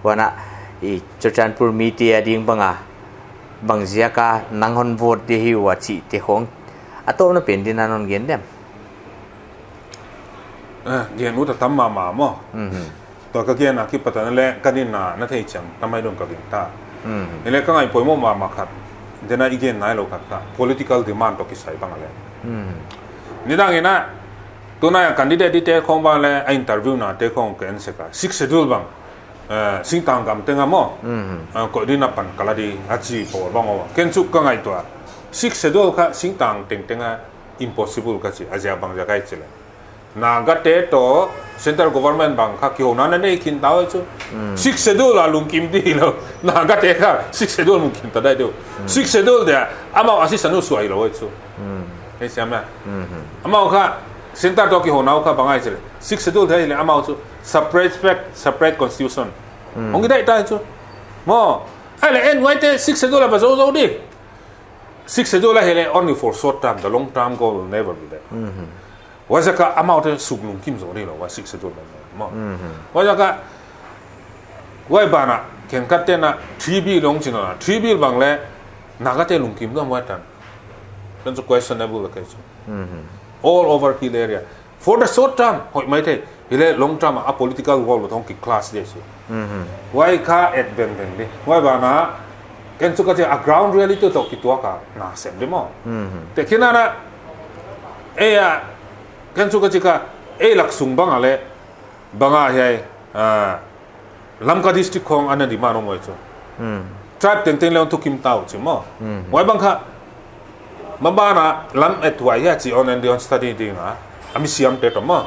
Huan a i Churachandpur mite a ding bang a, bang ziak a nang hon vote di hi ua chih te khong a tawpna pen ding in a non gen diam? Eh, gen ut a tam mahmah maw. Tuah ka gen a kipat a leh ka dinna na thei chiang tamai dong ka gen ta. Hileh ka ngaih poimoh mahmah khat, den a i gen nailou khat kha political demand toh kisai bang a leh. Nidang in a, tunai a candidate di te khong bang leh a interview na te khong ka en sek a, Sixth Schedule bang, eh, singtang gam teng a maw, eh, koih ding a pan ka la di a chi pawl bang a. Ken chu ka ngaihtuah, Sixth Schedule kha singtang tengteng a impossible ka chi, a ziak bang ziak ahia chi leh, Naga te toh central government bang kha kihouna na nei khin ta uh chu. Sixth Schedule a lungkim di hilou. Naga te kha Sixth Schedule lungkim ta dai di uh. Sixth Schedule dia amau a sisan uh suai lou uh chu. Hei siam na. Amau kha central toh kihouna uh kha bang ahia chi leh, Sixth Schedule dia hileh amau chu separate state, separate constitution. Hong ki dai ta chu. Maw, ahihleh en huaite Sixth Schedule a va zou zou di. Sixth Schedule a hileh only for short term, the long term goal will never be there. Huaiziak a amau te suk lungkim zou di lou, huai Sixth Schedule maw. Huaiziak a, huai ban a, khenkhat te'n a, three B long chin a, three B bang leh, Naga te lungkim dom huai tan. Then it's questionable the case. All over hill area. For the short term, hoih maithei. Hileh long term a political world toh hong ki clash di chu. Huai kha et vengveng di. Huai ban a, ken chu ka chi a ground reality toh kituak a na sem di maw. Tekhin a na, ei a, ken chu ka chi kha, ei lak sung bang a leh, bang a hiai, ah, Lamka district khong ana demand om uh chu. Tribe tengteng leh hon thukim ta uh chi maw. Huai bang kha, maban a lam et huai hia chi hon en di hon study ding a. A mi siam te toh maw.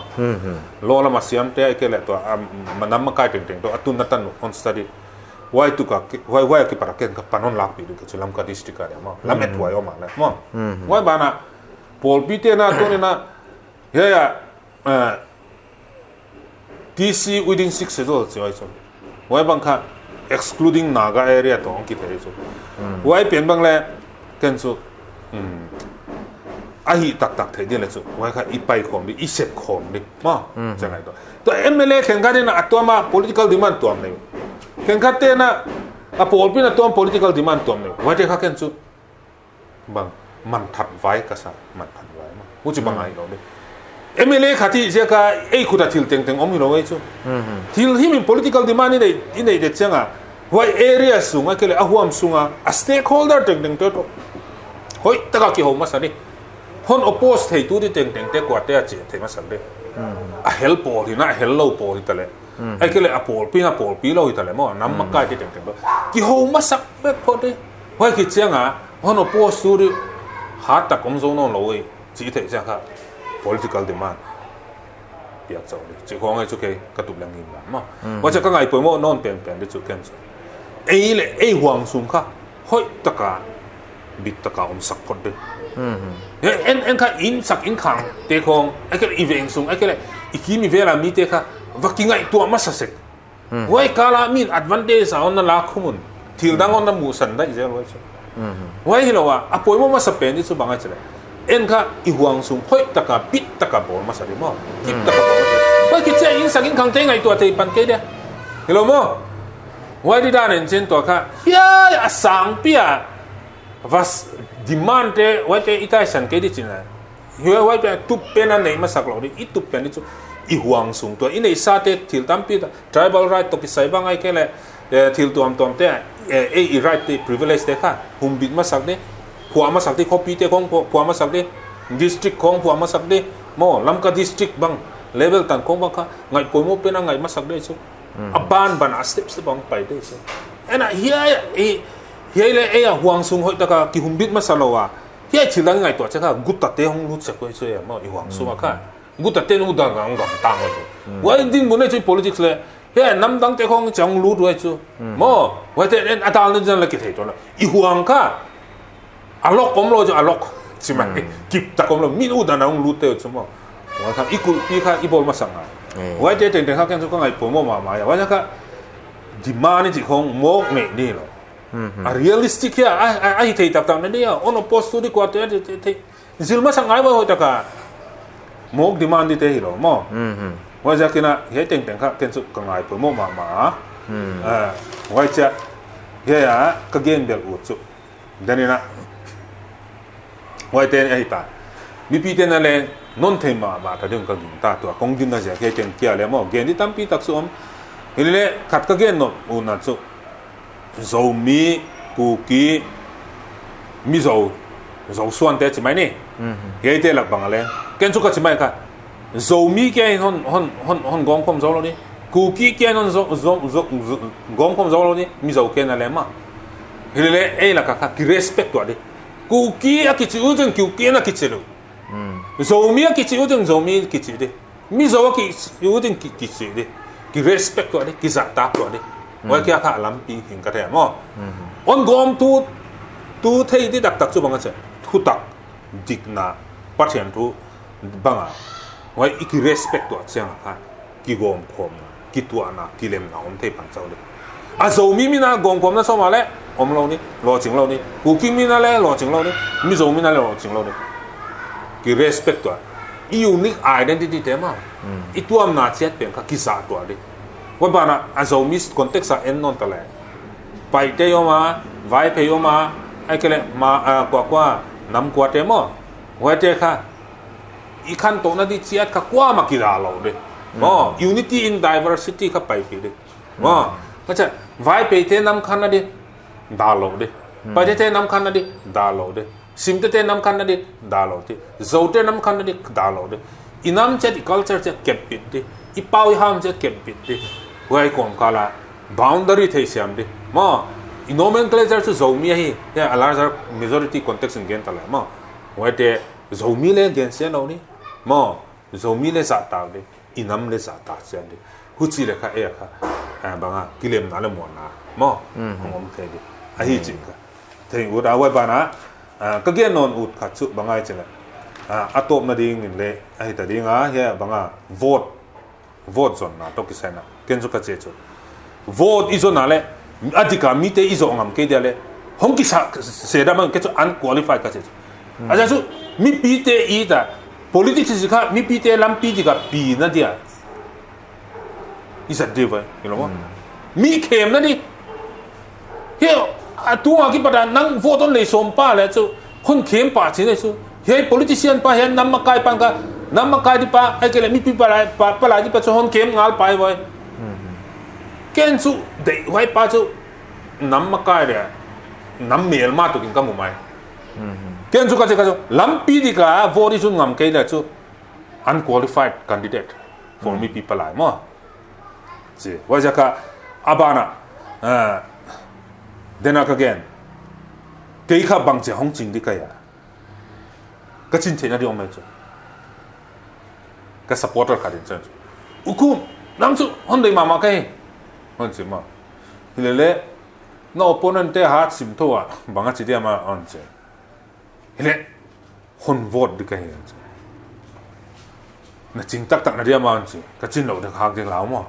Law lam a siam te ahihkeileh tuah, am, ma nam makai tengteng toh a tunna tan hon study. Huai tu ka, huai, huai a kipat a ken ka pan hon lakpih di ka chi Lamka district a dia maw. Lam et huai om a leh maw. Huai ban a, pawlpi te'n a, tuni in a, hiai a, eh, T C within Sixth Schedule chi huai chu. Huai bang kha excluding Naga area toh hong kithei chu. Huai pen bang leh ken chu, hmm, a hih taktak thei di leh chu. Huai kha i pai khawm di, i sep khawm di. Maw, chi ngaihtuah. Tuah M L A khenkhat in a tuam a political demand tuam nei. Khenkhat te'n a, a pawlpi'n a tuam political demand tuam nei. Huaite kha ken chu bang, manthat vai ka sa, manthat vai maw. Huchi bang ahi lou di. M L A khat i ziak a ei khut a thil tengteng om hilou ei chu. Thil himhim political demand i nei, i nei di chiang a, huai area sung a ahihkeileh a huam sung a, a stakeholder tengteng te toh hoihtak a kihou masa di. Hon oppose theitu di tengteng te kuate a chi thei masa di. A hel pawl hi na, a hel lou pawl hi ta leh. Ahihkeileh a pawlpi na pawlpi lou hi ta leh maw, nam makai te tengteng toh kihou masak bek phot di. Huai khit chiang a, hon oppose tu di, hat tak om zou nawn lou ei, chi thei chiang kha, political demand piak chauh di. Chi khong ei chu kei ka tup leng in la maw. Huai chu ka ngaih poimoh nawn penpen di chu ken chu. Ei leh, ei huang sung kha, hoihtak a, bit tak a omsak phot di. He, en, en kha insak inkhang te khong, ahihkeileh i veng sung, ahihkeileh i kim i vel a mite kha, va kingaihtuah masa sek. Huai kal a min advantage a hon na lak khum un. Thil dang hon na muhsan daih zel huai chu. Huai hilou a, a poimoh masa pen di chu bang ahia chi leh, en kha i huang sung hoihtak a, bit tak a bawl masa di maw. Kip tak a bawl masa di. Huai khit chiang insak inkhang te ngaihtuah thei pan kei dia. Hilou maw. Huai di dan in chin tuah kha, hiai a sangpi a, vas demand te, huaite i taisan kei di chin a. Huai, huai pen tup pen a nei masak lou di, i tup pen di chu i huang sung tua, i neihsa te thil tampi ta, tribal right toh kisai bang ahihkeileh, eh, thil tuamtuam te, eh, ei i right te, privilege te kha humbit masak di, phuah masak di, khopi te khong phuah, phuah masak di, district khong phuah masak di, maw, Lamka district bang, level tan khong bang kha, ngaih poimoh pen a ngaih masak di chu. A ban ban a step step bang pai di chu. Ena hiai, hiai, hiai leh ei a huang sung hoihtaka kihumbit masa lou a. Hiai thil dang ngaihtuah chiang kha, guta te hong lut sek huai chu e maw, i huang sung a kha. Guta te nu dang ang gam tang huai chu. Huai ding mun e chu politics leh. Hiai nam dang te khong chiang lut huai chu. Maw, huai te en a dal ni jan la kithei tou la. I huang kha. A lok om lou chu a lok. Chi mai. Kip tak om lou. Min u dan ang lut te chu maw. Huai kha i kulhpi kha i bawl masak ngai. Huai te tengteng kha ken chu ka ngaih poimoh mahmah a. Huai kha demand ni chi khong mawk ngei ni lou. A realistic hia, a, a, a hi thei taktak na dia, on oppose tu di kuate, a, a, a, zil masak ngai huai hoihtaka. Mawk demand di te hilou maw. Huaiziakin a, hiai tengteng kha, ken chu ka ngaih poimoh mahmah a. Ah, huai chia, hiai a, ka gen bel ut chu. Denin a, huai te ahi ta. Mipi te'n a leng, non thei mahmah ta ding ka gingta tua. Kong dinna ziak hiai teng kia leh maw, gen di tampi tak chu om. Hileleh, khat ka gen nawn utna chu. Zomi, Kuki, Mizo, Zosuan te chi mai ni. Hiai te lak bang a leng. Ken chu ka chi mai kha. Zomi kia in hon, hon, hon, hon gawmkhawm zou lou ni. Kuki kia in hon zo, zo, zo, zo, gawmkhawm zou lou ni. Mizo kia in a leng maw. Hileleh, ei laka kha, ki respect tuah di. Kuki a kichi uh chiang Kuki in a kichi lou. Zomi a kichi uh chiang Zomi kichi di. Mizo a kichi uh chiang ki, kichi di. Ki respect tuah di, ki zahtak tuah di. Huai kia kha lampi hing ka thei maw. Hon gawm tu, tu thei di taktak chu bang a chia. Thutak, dikna, Pathian thu bang a. Huai i ki respect tuah chiang a kha. Kigawmkhawmna, kituahna, kilemna om thei pan chauh di. A Zomi min a gawmkhawmna sawm a leh, om lou ni, lawhching lou ni. Kuki min a leh, lawhching lou ni. Mizo min a leh, lawhching lou ni. Ki respect tuah. I unique identity te maw. I tuamna chiat pen kha ki zahtuah di. Huai ban a, a Zomi context a en nawn ta leh. Paite om a, Vaiphei om a, ahihkeileh ma, ah, kuakua, nam kuate maw. Huaite kha, i khantouhna di chiat kha kuamah kidah lou di. Maw, unity in diversity kha paipih di. Maw, ka chia, Vaiphei te nam khanna di, dah lou di. Paite te nam khanna di, dah lou di. Simte te nam khanna di, dah lou di. Zote nam khanna di, dah lou di. I nam chiat, i culture chiat kempit di. I pau i ham chiat kempit di. Huai kawmkal a boundary theisiam di. Maw, i nomenclature chu Zomi ahi. Hiai a larger majority context in gen ta leh. Maw, huaite Zomi leh gensia lou ni. Maw, Zomi leh zahtak di, i nam leh zahtak chiat di. Huchi leh kha ei a kha, ah, bang a, kilemna leh muanna. Maw, hong om thei di. Ahi chih kha. Thei ut a huai ban a, ah, ka gen nawn ut khat chu bang ahia chih leh. Ah, a tawpna ding in leh, ahi ta ding a, hiai bang a, vote. Vote zonna toh kisai na. Ken chu ka chi chu. Vote i zonna leh, a dik a mite i zoh ngam kei dia leh. Hong kisa, se da mang ken chu unqualified ka chi chu. A ziak chu, mipite i ta, politics i kha, mipite lampi dik a pina dia. I zat di vai, i lawm maw. Mi khemna di. Hiai, a tung a kipat a nang vote hon lei sawm pa leh chu, hon khem pa chi leh chu. Hiai politician pa, hiai nam makai pan kha, nam makai di pa, ahihkeileh mipi palai, pa, palai di pa chu hon khem ngal pai vai. Ken chu, deih huai pa chu, nam makai leh, nam melma toh kin ka mu mai. Ken chu ka chi ka chu, lampi dik a vote i zon ngam kei leh chu, unqualified candidate for mipi palai maw. Chi, huaiziak a, a ban a, ah, then again, kei kha bangchi a hong ching di ka hia. Ka chin theihna di om mai chu. Ka supporter khat in chu. U Khum, nang chu hon deih mahmah ka hi. Hon chi maw. Hileleh, na opponent te hat sim thou a, bang a chi diam a, hon chi. Hileh, hon vote di ka hi. Na ching taktak na diam a hon chi. Ka chin lou di khak di lau maw.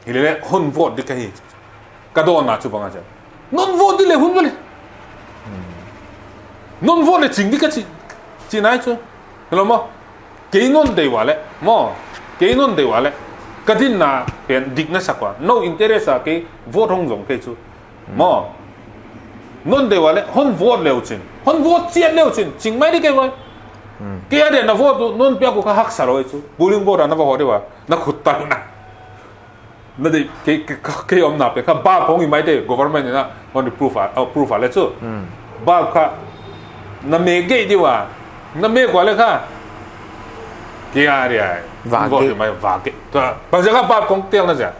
Hileleh, hon vote di ka hi. Ka dawnna chu bang a chi. Non vote di leh hun ve leh. Non vote leh ching di ka chi. Chi nai chu. Hello maw. Kei non deih ua leh. Maw. Kei non deih ua leh. Ka dinna pen dik na sak ua. No interest a kei vote hong zong kei chu. Maw. Non deih ua leh, hon vote leu chin. Hon vote chiat leu chin. Ching mai di kei vai. Kei a dia na vote tu non piak uh kha haksa lou chu. Polling booth a na va hoh dia, na khut tan na. Na di ke ke ke om na pe kha ba phong i mai te government na on proof a, oh, proof a le chu. Ba kha na me ge di wa. Na me ko le kha. Kei a dia. Vak vote ge. Mai vak ge. Ta ba ja kha ba phong tel na ja.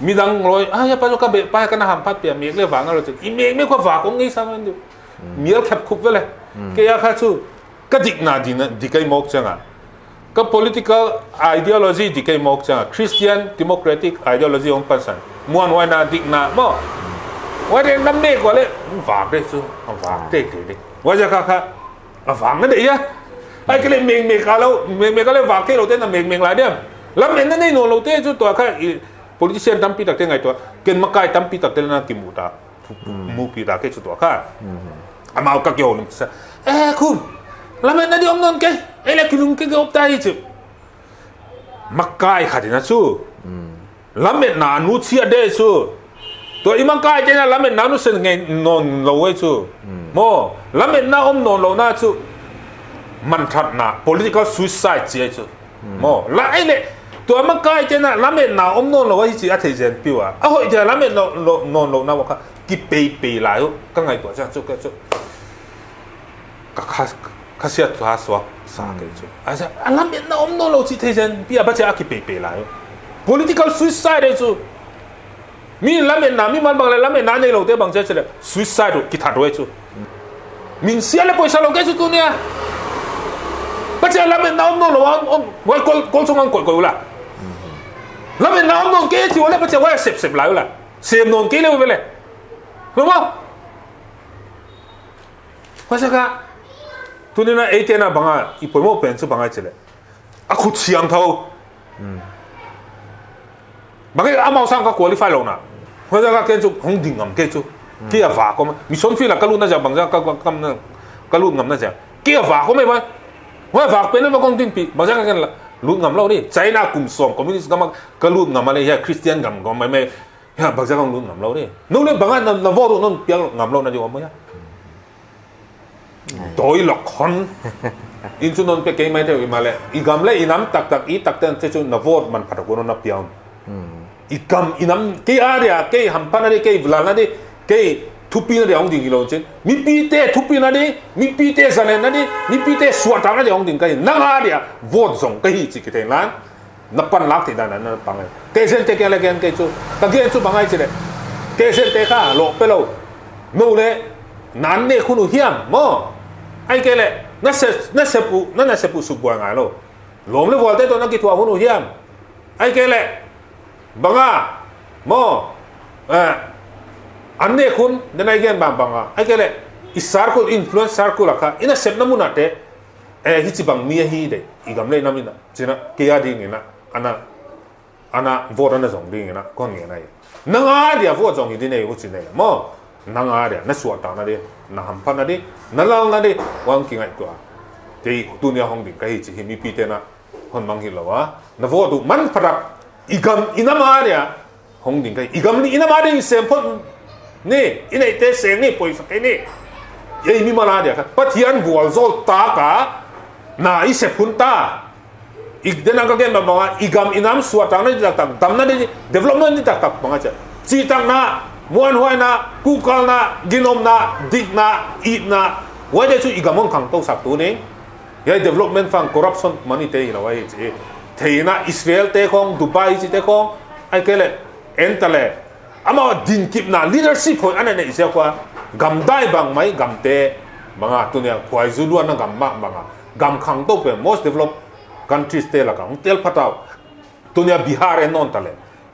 Midang loi, ah, ya pa lo ka be, pa ka na hamphat pia, mek le vang a lo chu. I mek mek ko va kong ngei sa man du. Mial khep khup vele. Kei a kha chu, ka dikna di na, di kei mawk chang a. Ka political ideology di kei mawk chang a. Christian democratic ideology ong pansan. Muanhuaina dikna maw. Huai de na mek ko le, vak de chu, vak de de de. Huai ja kha kha, a vak na de ya. Ahihkeileh mek mek a lo, mek mek a le vak kei lou te na mek mek lai diam. Lametna nei nawn lou te chu tua kha, i, politician tampi tak te ngaihtuah, ken makai tampi tak te na kimu ta. Mupi ta kei chu tua kha. Amau ka kihou lim sa. Eh, khun. Lametna di om nawn kei. Eh, le kilung kei kei op ta hi chu. Makai khat in a chu. Lametna nu chia de chu. Tua i makai te na lametna nu sen ngei nawn lou e chu. Maw, lametna om nawn lou na chu. Manthatna, political suicide chi e chu. Maw, la ai le, tua makai te na lametna om nawn lou hi chi a thei zen piu a. A hoih dia lametna lo, nawn lou na wa kha, ki pei pei lai u, ka ngaihtuah chang chu ka chu. Ka kha, kha sia chu ha suak sa kei chu. A sa, a lametna om nawn lou chi thei zen pi a ba chia a ki pei pei lai u. Political suicide e chu. Mi lametna, mi man bang le lametna nei lou te bang chia chia le suicide u, ki that u e chu. Min sia le poisa lou kei chu tu nia. Ba chia lametna om nawn lou, om, om, wai kol, kol song ang koi koi u la. Lametna om nawn kei chi u le ba chia wai sep sep lai u la. Sem nawn kei le u vele. Lou ma? Huai sa kha, tuni na eite na bang a, i poimoh pen chu bang a chi le. A khut siangthou. Bang a amau sang ka qualify lou na. Huai sa kha ken chu hong ding ngam kei chu. Kei a vak om. Mission field a ka lut na ja bang ja ka, ka, ka, ka lut ngam na ja. Kei a vak om e ba. Huai vak pen na ba kong ding pi. Bang ja ka ken la. Lut ngam lou ni. China kum sawm communist gam a ka lut ngam a le hia Christian gam gam mai mai. Hia, bang ja kong lut ngam lou ni. Nou le bang a na, na vote non piak ngam lou na di om ya. Doi lok hon. In chu non pe kei mai te i ma le. I gam le i nam tak tak i tak ten te chu na vote man phat ko na piak. I gam i nam kei a dia, kei hamphatna di, kei vulalna di, kei thupina di hong ding hi lou chin. Mipi te thupina di, mipi te zalenna di, mipi te suahtakna di hong ding ka hi. Nang a dia vote zong ka hi chi ki thei lan. Na panlak theih dan a na pang e. Kei zen te kei le gen kei chu. Ka gen chu bang a chi le. Kei zen te kha lou pe lou. Nou le, na an nek hun uh hiam, maw. Ahihkeileh, na sep, na sep u, na, na sep u suk buai ngai lou. Lawm le vual te toh na kithuah hun uh hiam. Ahihkeileh, bang a, maw. Eh, an nek hun, den a i gen bang bang a. Ahihkeileh, i circle, influence circle a kha. I na sepna mun a te. Eh, hichi bang mi ahi de. I gam le nam in a. China, kei a ding in a. Ana, ana vote ana zong ding in a. Kon ngen a hi. Nang a dia vote zong hi di nei u chi nei. Maw, nang a dia. Na suahtakna di. Na hamphatna di. Na lalna di. Huang ki ngaihtuah. Kei tuni a hong ding ka hi chi hi mipi te na. Hon mang hi lou a. Na vote u man phat a. I gam i nam a dia. Hong ding ka hi. I gam ni i nam a ding sem phot ni. I neih te seng ni poisa kei ni. Ei mimal a dia kha. Pathian vualzawl tak a. Na i sep hun ta. I den a ka gen bang bang a. I gam i nam suahtakna di tak tak. Damna di development di tak tak bang a chia. Chihtakna, muanhuaina, kuhkalna, ginomna, dikna, itna. Huai te chu i gam hong khangtou sak tu ni. Hiai development fund corruption money te hi lou a hi chi. Theihna Israel te khong, Dubai chi te khong, ahihkeileh, en ta le. Amau dinkipna leadership hoih ana neih ziak ua. Gam dai bang mai gam te. Bang a tuni a khuaizu luanna gam mah bang a. Gam khangtou pen most developed countries te lak a hong tel phat uh. Tuni a Bihar en nawn ta le.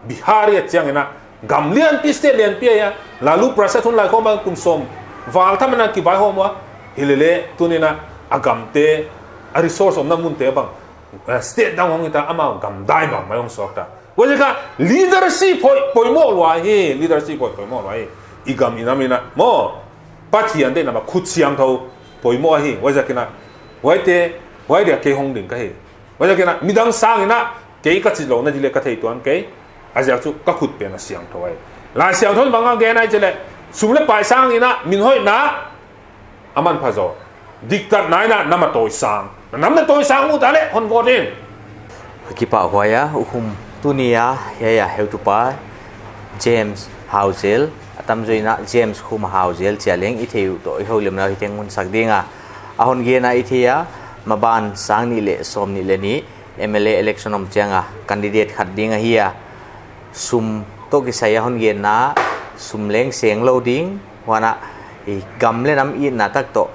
Bihar a chiang in a gam lianpi state lianpi a. Lalu Prasad hun lai khawng bang kum sawm val tham ana kivaihawm ua. Hi le le tuni in a a gam te a resource omna mun te bang. Eh, state dang hong hi ta amau gam dai bang mai hong suak ta. Huaiziak a leadership hoih poimoh lua hi, leadership hoih poimoh lua hi. I gam i nam in a maw. Pathian deihna mah khut siangthou poimoh ahi. Huaiziak in a. Huaite, huai dia kei hong ding ka hi. Huaiziak in a, midang sang in a, kei ka chih louhna di le ka thei tuan kei, a ziak chu ka khut pen a siangthou ahi. Laisiangthou in bang a gen ahi chi le, sum le pai sang in a, min hoihna, a manpha zaw. Diktatna in a nam a tawisang. Na nam na tawisang ut leh hon vote in. Kipahhuai a, hukum tuni a, hiai a heutupa James Hauzel, a tamzaw in a James Khuma Hauzel chi a leng i thei uh toh i houlimna uh hiteng hun sak ding a. A hon gen a i thei a, maban sang nih leh sawmnih leh nih M L A election om chiang a candidate khat ding ahi a. Sum toh kisai a hon genna, sum leng senglou ding, huan a, i gam leh nam itna tak toh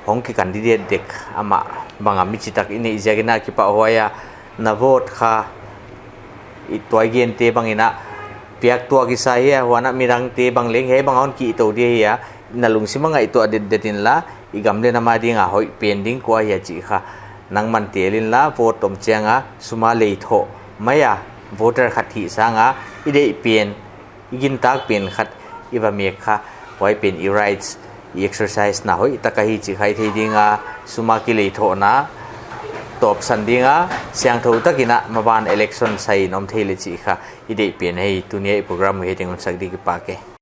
hong ki candidate dek, amah bang a mi chitak i neih ziak in a kipahhuai a, na vote kha i tuaigente bang in a piak tuak i sa hi a, huan a midangte bang leng hiai bang a hon kihtou dia hi a, na lungsim a ngaihtuah detdet in la, i gam leh nam a ding a hoih pen ding kua hia chih kha nangman tel in la, vote om chiang a sum a leithoh mai a, voter khat hih sang a, i deih pen, i gintak pen khat i va mek kha, huai pen i rights i exercise na hoihtak ahi chih kha i thei ding a, sum a kileithohna tawpsan ding a, siangthou tak in a maban election sai in om thei leh chih kha i deih pen ahi. Tuni a i program uh hiteng hun sak di, kipak e.